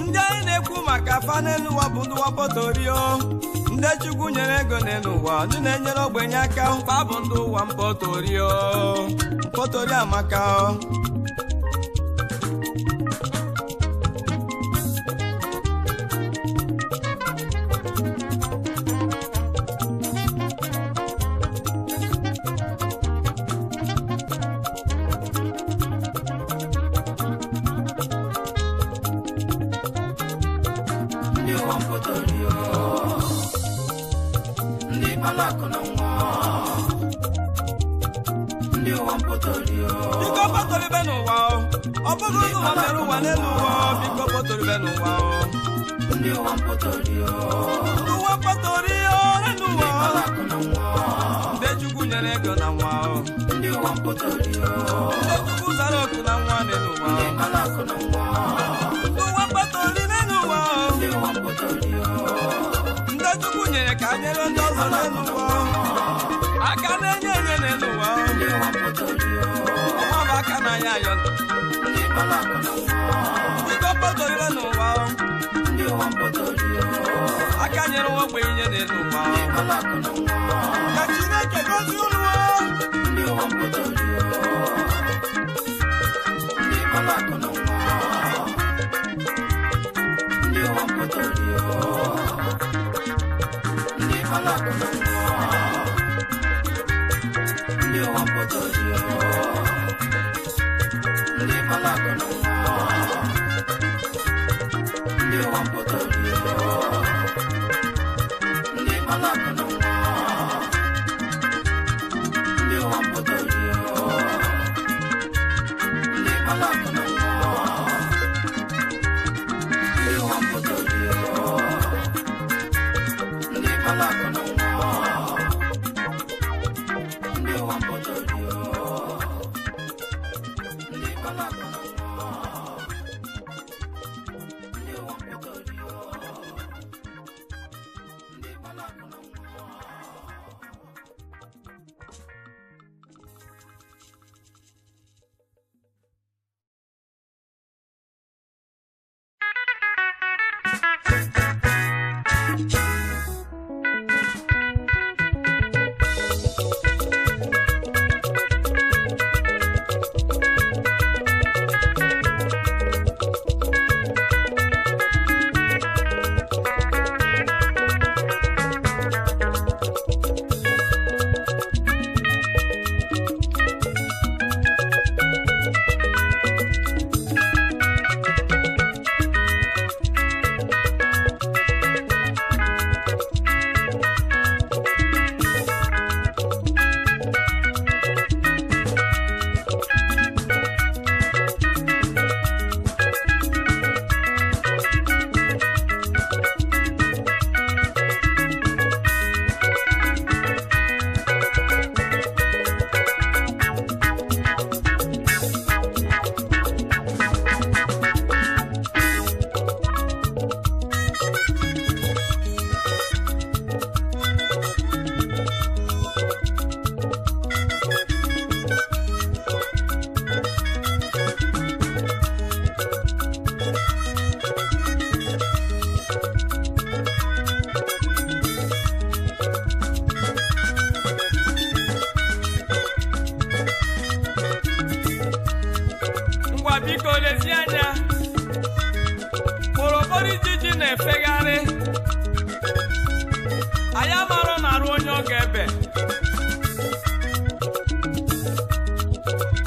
Ndị anyị na-ekwu maka fa n'elu ụwa bụ ndị wakpotori o. Ndị Chukwu nyere ego n'elu ụwa, ndị na-enyere ogbenye aka, fa bụ ndị ụwa mkpọtori o. Mkpọtori amaka o. Ndị ụwa mkpọtori o. Ndị kpalakụ na nwa. Ndị ụwa mkpọtori. Biko kpọtụrụ n'ụwa o. Ọ bụghị ụwa mere ụwa n'elu ụwa o. Biko kpọtụrụ n'ụwa o. Ndị ụwa mkpọtọrị o. Ndị ụwa mkpọtụrụ o n'elu Ndị ụwa o. kpara akụ na nwa. Ndị Chukwu nyere ego na nwa o. Ndị ụwa mkpọtọrị o. Ndị Chukwu zara oku na nwa n'elu ụwa Ndị o. kpara akụ na nwa. Ndị ụwa mkpọtụrụ n'elu ụwa o. Ndị ụwa mkpọtọrị o. Ndị Chukwu nyere ka nyere ndị ọzọ n'elu ụwa o. Aka na-enye enye n'elu ụwa o. Ndị ụwa mkpọtọrị o. Ọnwa bụ aka na-anya ayọ. Ndị kpara akụ na nwa. Biko kpọtụrụ n'ụwa o. Ndị ụwa mkpọtọrị o. Aka nyere nwa ogbenye n'elu ụwa Ndị o. kpara akụ na nwa. Ka Chineke gozie unu o. Ndị ụwa mkpọtọrị o. Ndị kpara akụ na nwa. Ndị ụwa mkpọtọrị o. Ndị kpara akụ na nwa. Ndị ụwa mkpọtọrị o. Ndị kpara akụ na nwa. Ndị ụwa mkpọtọrị o. Ndị kpara akụ na nwa. Ndị ụwa mkpọtọrị o. Ndị kpara akụ na nwa. Ndị ụwa mkpọtọrị o. Ndị kpara akụ na nwa. Ndị ụwa mkpọtọrị o. Ndị kpara akụ na nwa. Ndị ụwa mkpọtọrị o. Ndị kpara akụ na nwa. Ngwa biko lezie anya kpụrụkpụrụ ijiji na-efegharị anyị amarụ na arụ onye ọ ga-ebe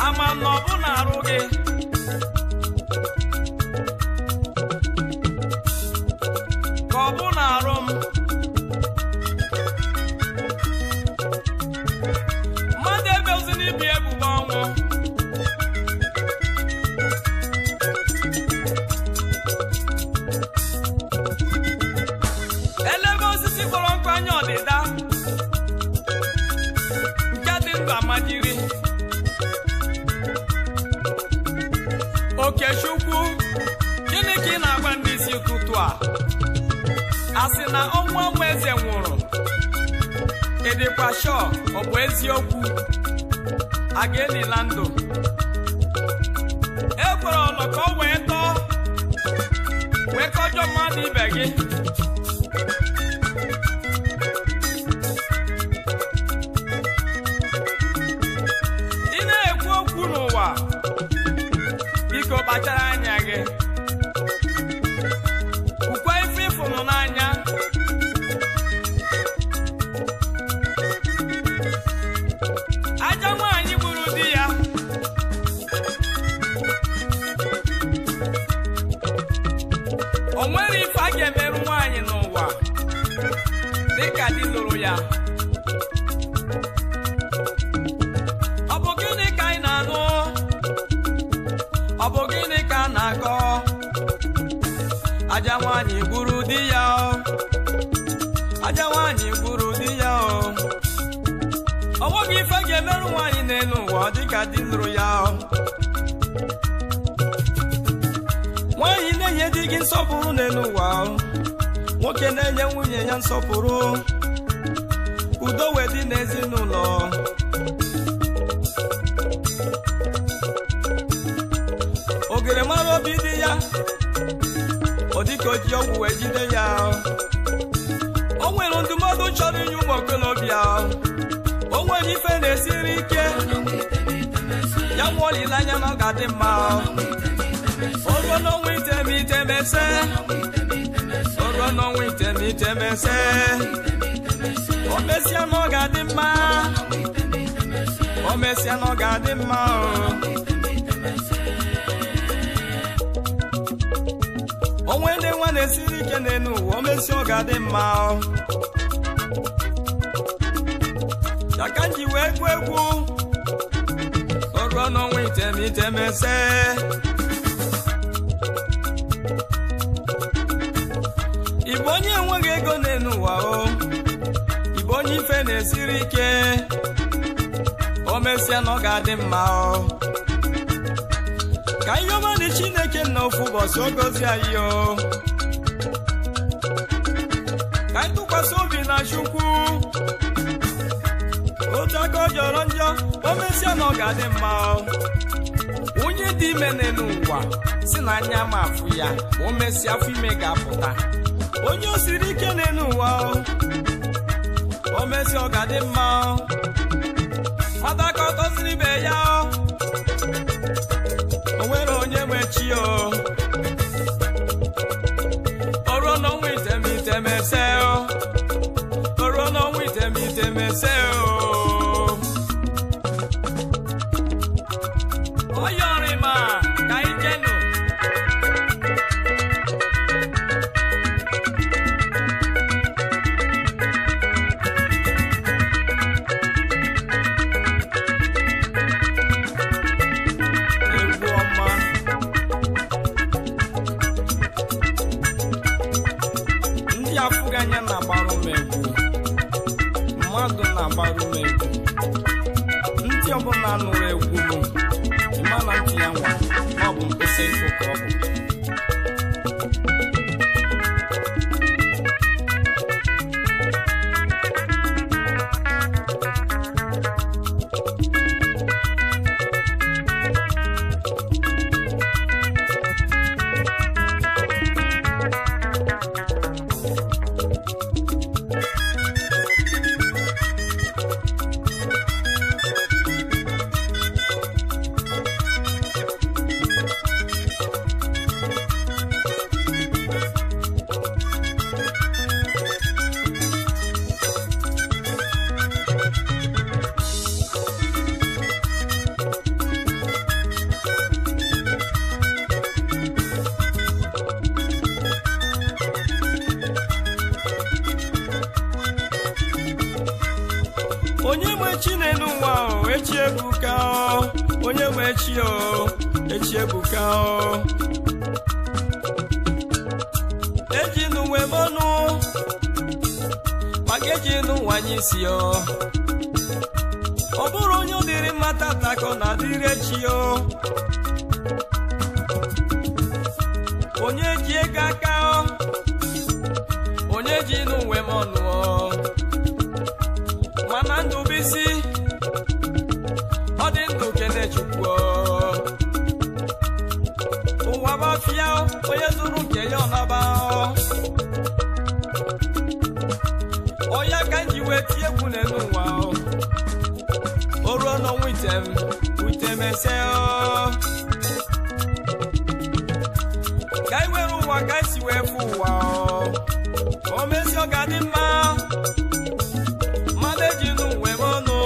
ama na ọ bụ na arụ gị ka ọ bụ na arụ m mmadụ ebezi n'ibi ebubo ọnwụ. Elebe osisi kpọrọ nkụ anya ọdịda nke dị ndụ amajiri. Okechukwu, gịnị ka ị na-agwa ndị isi ụtụtụ a? A sị na ọnwụ ọnwụ eze nwụrụ, ị dịkwa shọ ọ bụ eziokwu? A ga-elila ndụ e kwere ọnụ ka ọ wee tọọ wee kọjọ mmadụ ibe gị. Ị na-ekwu okwu n'ụwa, biko kpachara anya gị, kwukwa ife ịfụnụ n'anya. Ajọ nwaanyị gburu di ya, o nwere ife a ga-emerụ. Ọ dịka di nụrụ ya. Nwaanyị na-enye di gị nsọpụrụ n'elu ụwa, nwoke na-enye nwunye ya nsọpụrụ, udo wee dị n'ezinụlọ. Ogere mara obi dị ya, ọ dịka o ji ọgwụ wee jide ya. O nwere ndụmọdụ chọrọ inye ụmụ okorobịa. O nwere ife na-esiri ike, ya nwe olileanya na ọ ga-adị mma. O ruo n'ọnwa itemite mese, o ruo n'ọnwa itemite mese, o mesịa na ọ ga-adị mma, o mesịa na ọ ga-adị mma. Onwe ndị nwa na-esiri ike n'elu ụwa, o mesịa ọ ga-adị mma. Ya ka m ji wee gụọ egwu, o ruo n'ọnwa itemite mese. Ị bụ onye enweghị ego n'elu ụwa o, ị bụ onye ife na-esiri ike, o mesịa na ọ ga-adị mma o. Ka ihe ọma dị Chineke na ofu ụbọchị o gozie anyị o. Ka anyị tụkwasị obi na Chukwu, otu aka ọ jọrọ njọ, o mesịa na ọ ga-adị mma o. Onye dị ime n'elu ụwa si na anya ma afụ ya, ma o mesịa afọ ime ga-apụta. Onye o siri ike n'elu ụwa o, o mesịa ọ ga-adị mma o. Mmadụ aka ọ tọziri ibe ya o, o nwere onye nwe chi o. O ruo n'ọnwa itemite mese o, o ruo n'ọnwa itemite mese o. Oyọrịma ka anyị jenụ. Egwu ọma. Ndị afụghị anya na-agbara m egwu, mmadụ na-agbara m egwu, ndị ọbụla nụrụ egwu m, ịma na ntị ya nwa, ọ bụ mkpịsị nkụ ka ọ bụ. Onye nwe chi n'elu ụwa o, echi ebuka o. Onye nwe chi o, echi ebuka o. Eji n'uwe mọnụ, maka eji n'ụwa anyị si o. Ọ bụrụ onye ọ dịrị mma tata ka ọ na-adịrị echi o. Onye ji ego aka o, onye ji n'uwe mọnụ o. Mana ndụ bụ isi, ọ dị ndụ kene Chukwu o. Ụwa gbafịa, onye zuru nke ya ọ naba o. Ọya ka m ji wee tie egwu n'elu ụwa o. O ruo n'ọnwa item, itemese o. Ka anyị were ụwa ka anyị si wee fụ ụwa o. O mesịa ọ ga-adị mma. Mmadụ eji n'uwe m ọnụ.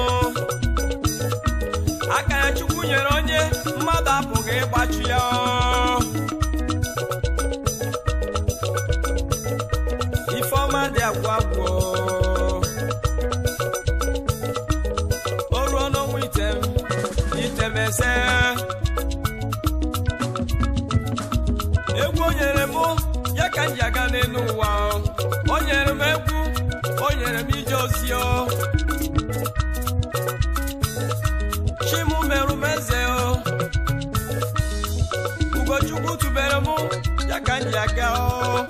Aka ya Chukwu nyere onye, mmadụ apụghị ịgbachi ya o. Ifeọma dị agwụ agwụ o. O ruo n'ọnwa item, itemese. Egwu o nyere mụ, ya ka m ji aga n'elu ụwa o. O nyere m egwu, o nyere m ije ozi o. Chi m mere eze o. Ugochukwu tubere mụ ya ka m ji aga o.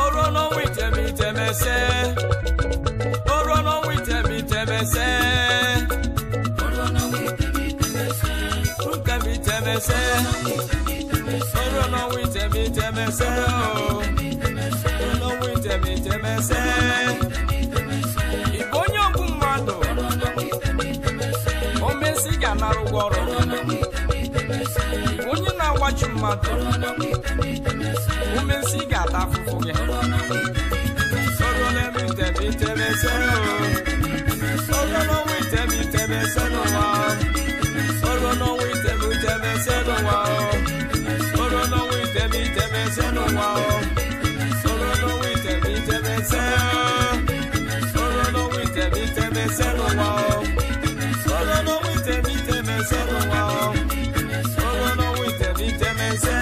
O ruo n'ọnwa itemeitemese, o ruo n'ọnwa itemeitemese, itemeitemese, o ruo n'ọnwa itemeitemese o, n'ọnwa itemeitemese. Ị bụ onye ogbu mmadụ, omesi ga-anara ụgwọ ọrụ gị. Ị bụ onye na-agbachu mmadụ, omesi ga-ata afụfụ gị. O ruo n'ebe itemeitemese o, o ruo n'ọnwa itemeitemese n'ụwa, o ruo n'ọnwa itemeitemese n'ụwa, o ruo n'ọnwa itemeitemese n'ụwa, o ruo n'ọnwa itemeitemese, o ruo n'ọnwa itemeitemese n'ụwa, o ruo n'ọnwa itemeitemese n'ụwa, o ruo n'ọnwa itemeitemese,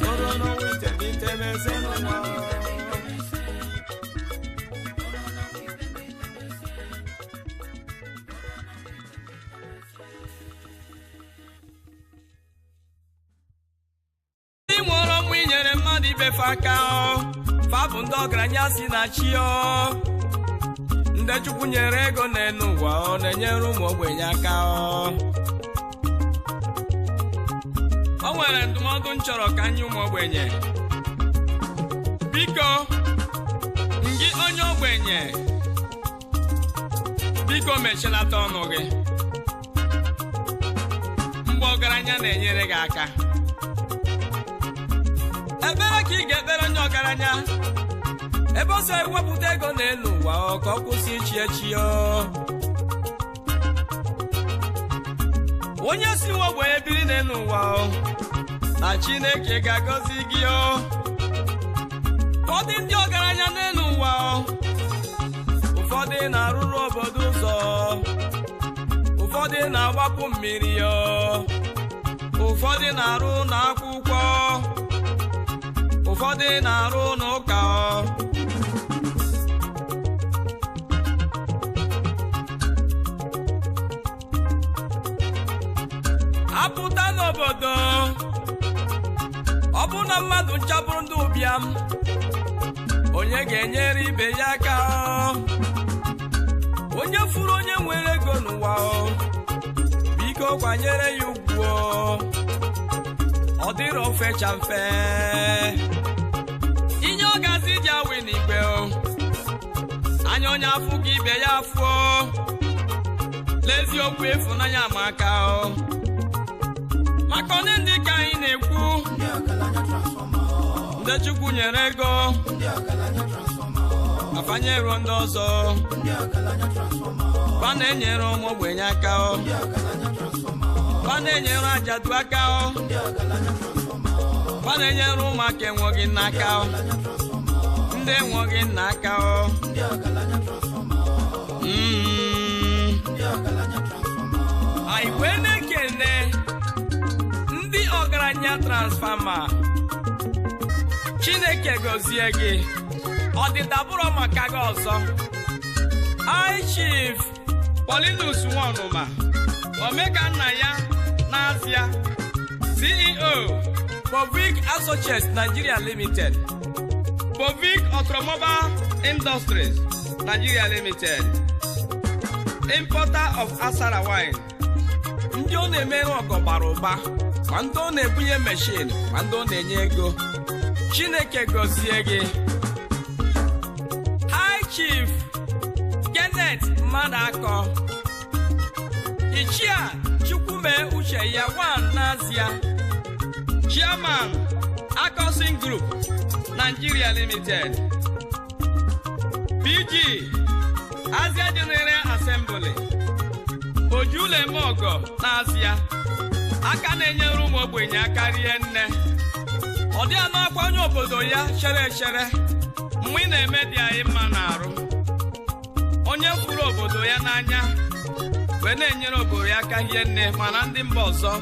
o ruo n'ọnwa itemeitemese n'ụwa. Ndị nwụrụ ọnwụ inyere mmadụ ibefe aka ọ fa bụ ndị ọgaranya si na chi ọ. Ndị Chukwu nyere ego n'elu ụwa ọ na-enyere ụmụ ogbenye aka ọ. O nwere ndụmọdụ m chọrọ ka nye ụmụ ogbenye. Biko, ngị onye ogbenye, biko mechinata ọnụ gị mgbe ọgaranya na-enyere gị aka. Ebere ka ị ga-ekpere onye ọgaranya ebe ọ sọ ewepụta ego n'elu ụwa ọ ka ọ kwụsị ichi echi ọ. Onye si nwa ogbenye biri n'elu ụwa ọ, na Chineke ga-agọzi gị ọ. Ụfọdụ ndị ọgaranya n'elu ụwa ọ, ụfọdụ na-arụrụ obodo ụzọ, ụfọdụ na-agbapụ mmiri ọ, ụfọdụ na-arụ n'akwụkwọ, ụfọdụ na-arụ n'ụka ọ. Apụta n'obodo, ọ bụ na mmadụ nchabụrụ ndị ụbịam, onye ga-enyere ibe ya aka ọ. Onye furu onye nwere ego n'ụwa ọ, biko kwanyere ya ugwu ọ. Ọ dịrọ fecha mfe inye ọgazi ji awe n'igwe o. Anya onye afụ gị ibe ya afụọ. N'eziokwu ịfụnanya ma aka o. Maka onye ndị ka anyị na-ekwu, ndị Chukwu nyere ego afanyero ndị ọzọ, fa na-enyere ụmụ ogbenye aka o, fa na-enyere ajadu aka o, fa na-enyere ụmụaka enweghị nna aka o, ndị enweghị nna aka o. Anyị wee na-ekene ndị ọgaranya transfama. Chineke gọzie gị, ọdịda bụrụ maka gị ọzọ. High Chief Paulinus Nwanuma, Omega nna ya n'Azia, CEO Povic Associates Nigeria Limited, Povic Automobile Industries Nigeria Limited, importer of Asara wine. Ndị ọ na-emere ọgọ bara ụba, ma ndị ọ na-ebunye machine, ma ndị ọ na-enye ego. Chineke gọzie gị. High Chief Kenneth Mmadụakọ, Ichie Chukwume Uche ya one n'Azia, Chairman Akosin Group Nigeria Limited, PG Azia General Assembly, Ojulemogo n'Azia, aka na-enyere ụmụ ogbenye aka rie nne. Ọ dị anụ akwa onye obodo ya chere echere mgbe ị na-eme dị anyị mma n'arụ. Onye fụrụ obodo ya n'anya wee na-enyere obodo ya aka hie nne, mana ndị mba ọzọ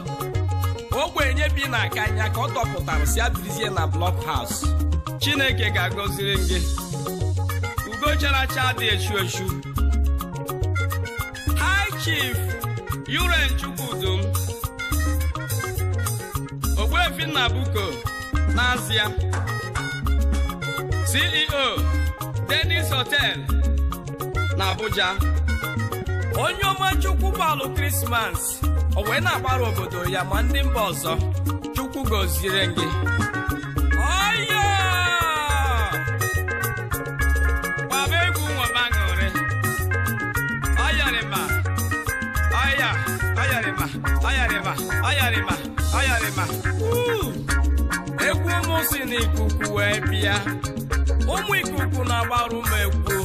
ogbenye bi na akanya ka ọ tọpụtara si abirizie na block house. Chineke ga-agọziri gị. Ugo chara acha dị echu echu. Chief Uren Chukwudum, Ogbuefi Nnabuko n'Azịa, CEO Dennis Hotel na Abuja. Onye ọma Chukwu gbalụ Krismas, o wee na-agbara obodo ya ma ndị mba ọzọ. Chukwu gọziere gị. Ọya! Gbaba egwu nwaba aṅụrị. Ọyarịma! Ọya! Ọyarịma! Ọyarịma! Ọyarịma! Ọyarịma! Wuu! Egwu ụmụ si n'ikuku wee bịa. Ụmụ ikuku na-agbara ụmụ egwu.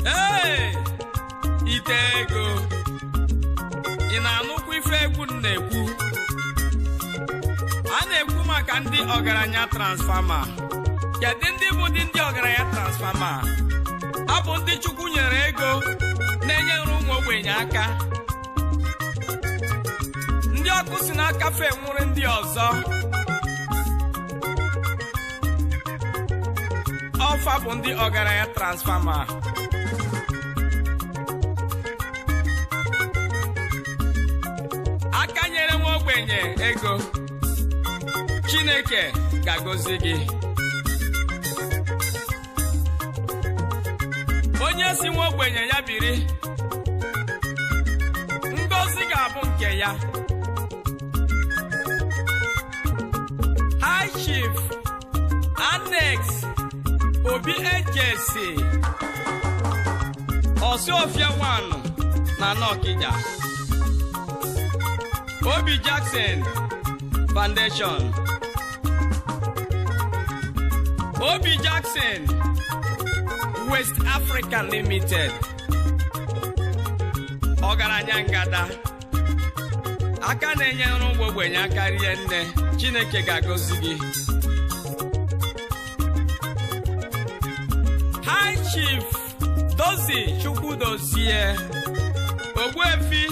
Ee, ite ego, ị na-anụkwa ife egwu m na-ekwu? A na-ekwu maka ndị ọgaranya transfama. Kedu ndị bụ ndị ọgaranya transfama? Ha bụ ndị Chukwu nyere ego na-enyere ụmụ ogbenye aka, ndị ọkụ si n'aka fe nwụrụ ndị ọzọ. Ọfa bụ ndị ọgaranya transfama. Aka nyere nwa ogbenye ego, Chineke ga-agọzi gị. Onye si nwa ogbenye ya biri, ngọzi ga-abụ nke ya. High Chief Annex Obi Ejesi, Ọsụọfịa 1 na Nọkịja, Obi Jackson Foundation, Obi Jackson West Africa Limited. Ọgaranya ngada, aka na-enyere ụmụ ogbenye aka rie nne. Chineke ga-agọzi gị. High Chief Dozie Chukwudozie, Ogbuefi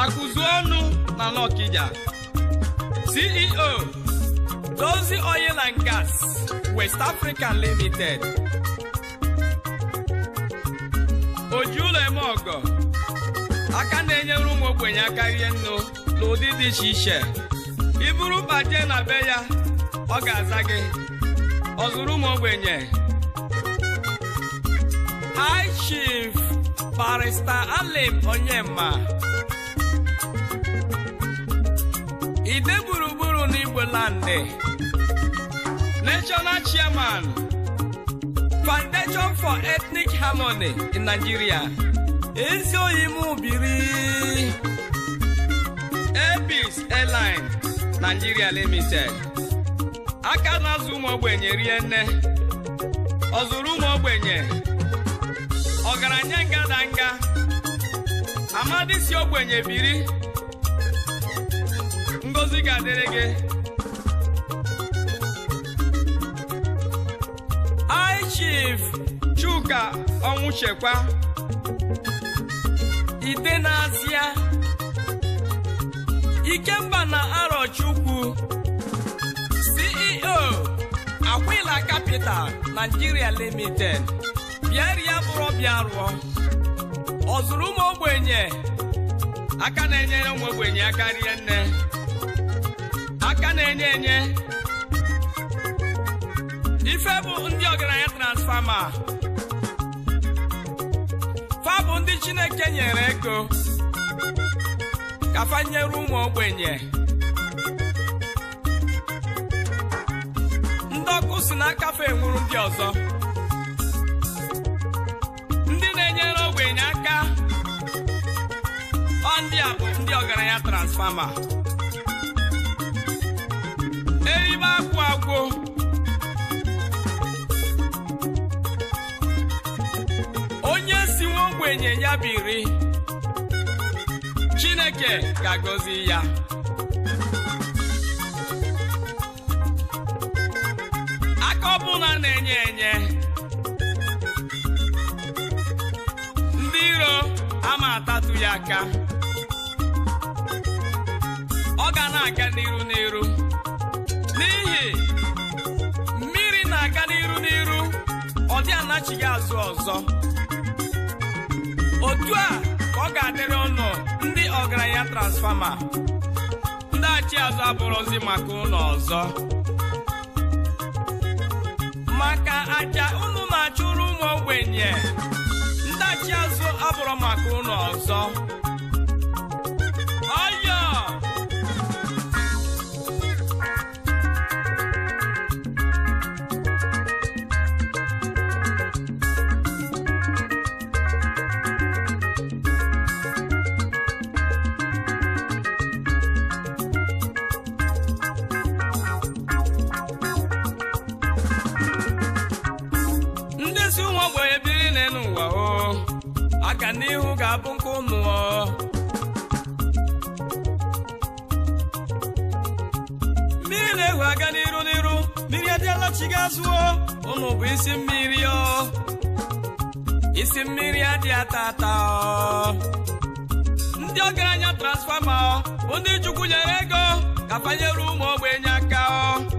Akụzuọnụ na Nọkịja, CEO Dozie Oil and Gas West Africa Limited. Ojiụlọ eme ọgọ, aka na-enyere ụmụ ogbenye aka rie nnu n'ụdị dị iche iche. Iburu baje na be ya, ọ ga-aza gị. Ọ zụrụ ụmụ ogbenye. High Chief Barrister Alim Onyema, Ide gburugburu n'Igbo Landị, National Chairman, Foundation for Ethnic Harmony in Nigeria. Ezi oyi m biri. Airpeace Airline Nigeria Limited. Aka na-azụ ụmụ ogbenye rie nne. Ọ zụrụ ụmụ ogbenye. Ọgaranya ngadanga. Amadi si ogbenye biri. Ngozi ga-adịrị gị. High High Chief Chuka Ọnwụchekwa, Ide n'Azịa, Ikemba na Arọchukwu, CEO Aquila Capital Nigeria Limited. Bịarịa bụrụ bịa rụọ ọ zụrụ ụmụ ogbenye aka, na-enyere ụmụ ogbenye aka rie nne, aka na-enye enye ife. Bụ ndị ọgaranya transformer, fa bụ ndị Chineke nyere ego ka fa nyere ụmụ ogbenye. Ndị ọkụ si n'aka fa enwuru ndị ọzọ, ndị na-enyere ogbenye aka. Ọ ndị a bụ ndị ọgaranya transformer. Eribe akwụ agwụ, onye si nwa ogbenye ya biri, Chineke ga-agọzi ya. Aka ọbụla na-enye enye, ndị iro ama atatu ya aka. Ọ ga na-aga n'iru n'iru, n'ihi mmiri na-aga n'iru n'iru, ọ dị anachighị azụ ọzọ. Otu a ka ọ ga-adịrị ụnụ ndị ọgaranya transformer. Ndị achị azụ abụrụzi maka ụnụ ọzọ, maka aja unu na-achụrụ ụmụ ogbenye. Ndị achị azụ abụrụ maka ụnụ ọzọ. Ọyọ. Ndị si ụmụ ogbenye biri n'elu ụwa o, aka n'ihu ga-abụ nke ụnụ o. Mmiri na-ehu aga n'iru n'iru, mmiri adịala chi ga-azụo. Ụnụ bụ isi mmiri o, isi mmiri adị ata ata o. Ndị ọgaranya transformer o, bụ ndị Chukwu nyere ego ka fanyere ụmụ ogbenye aka o.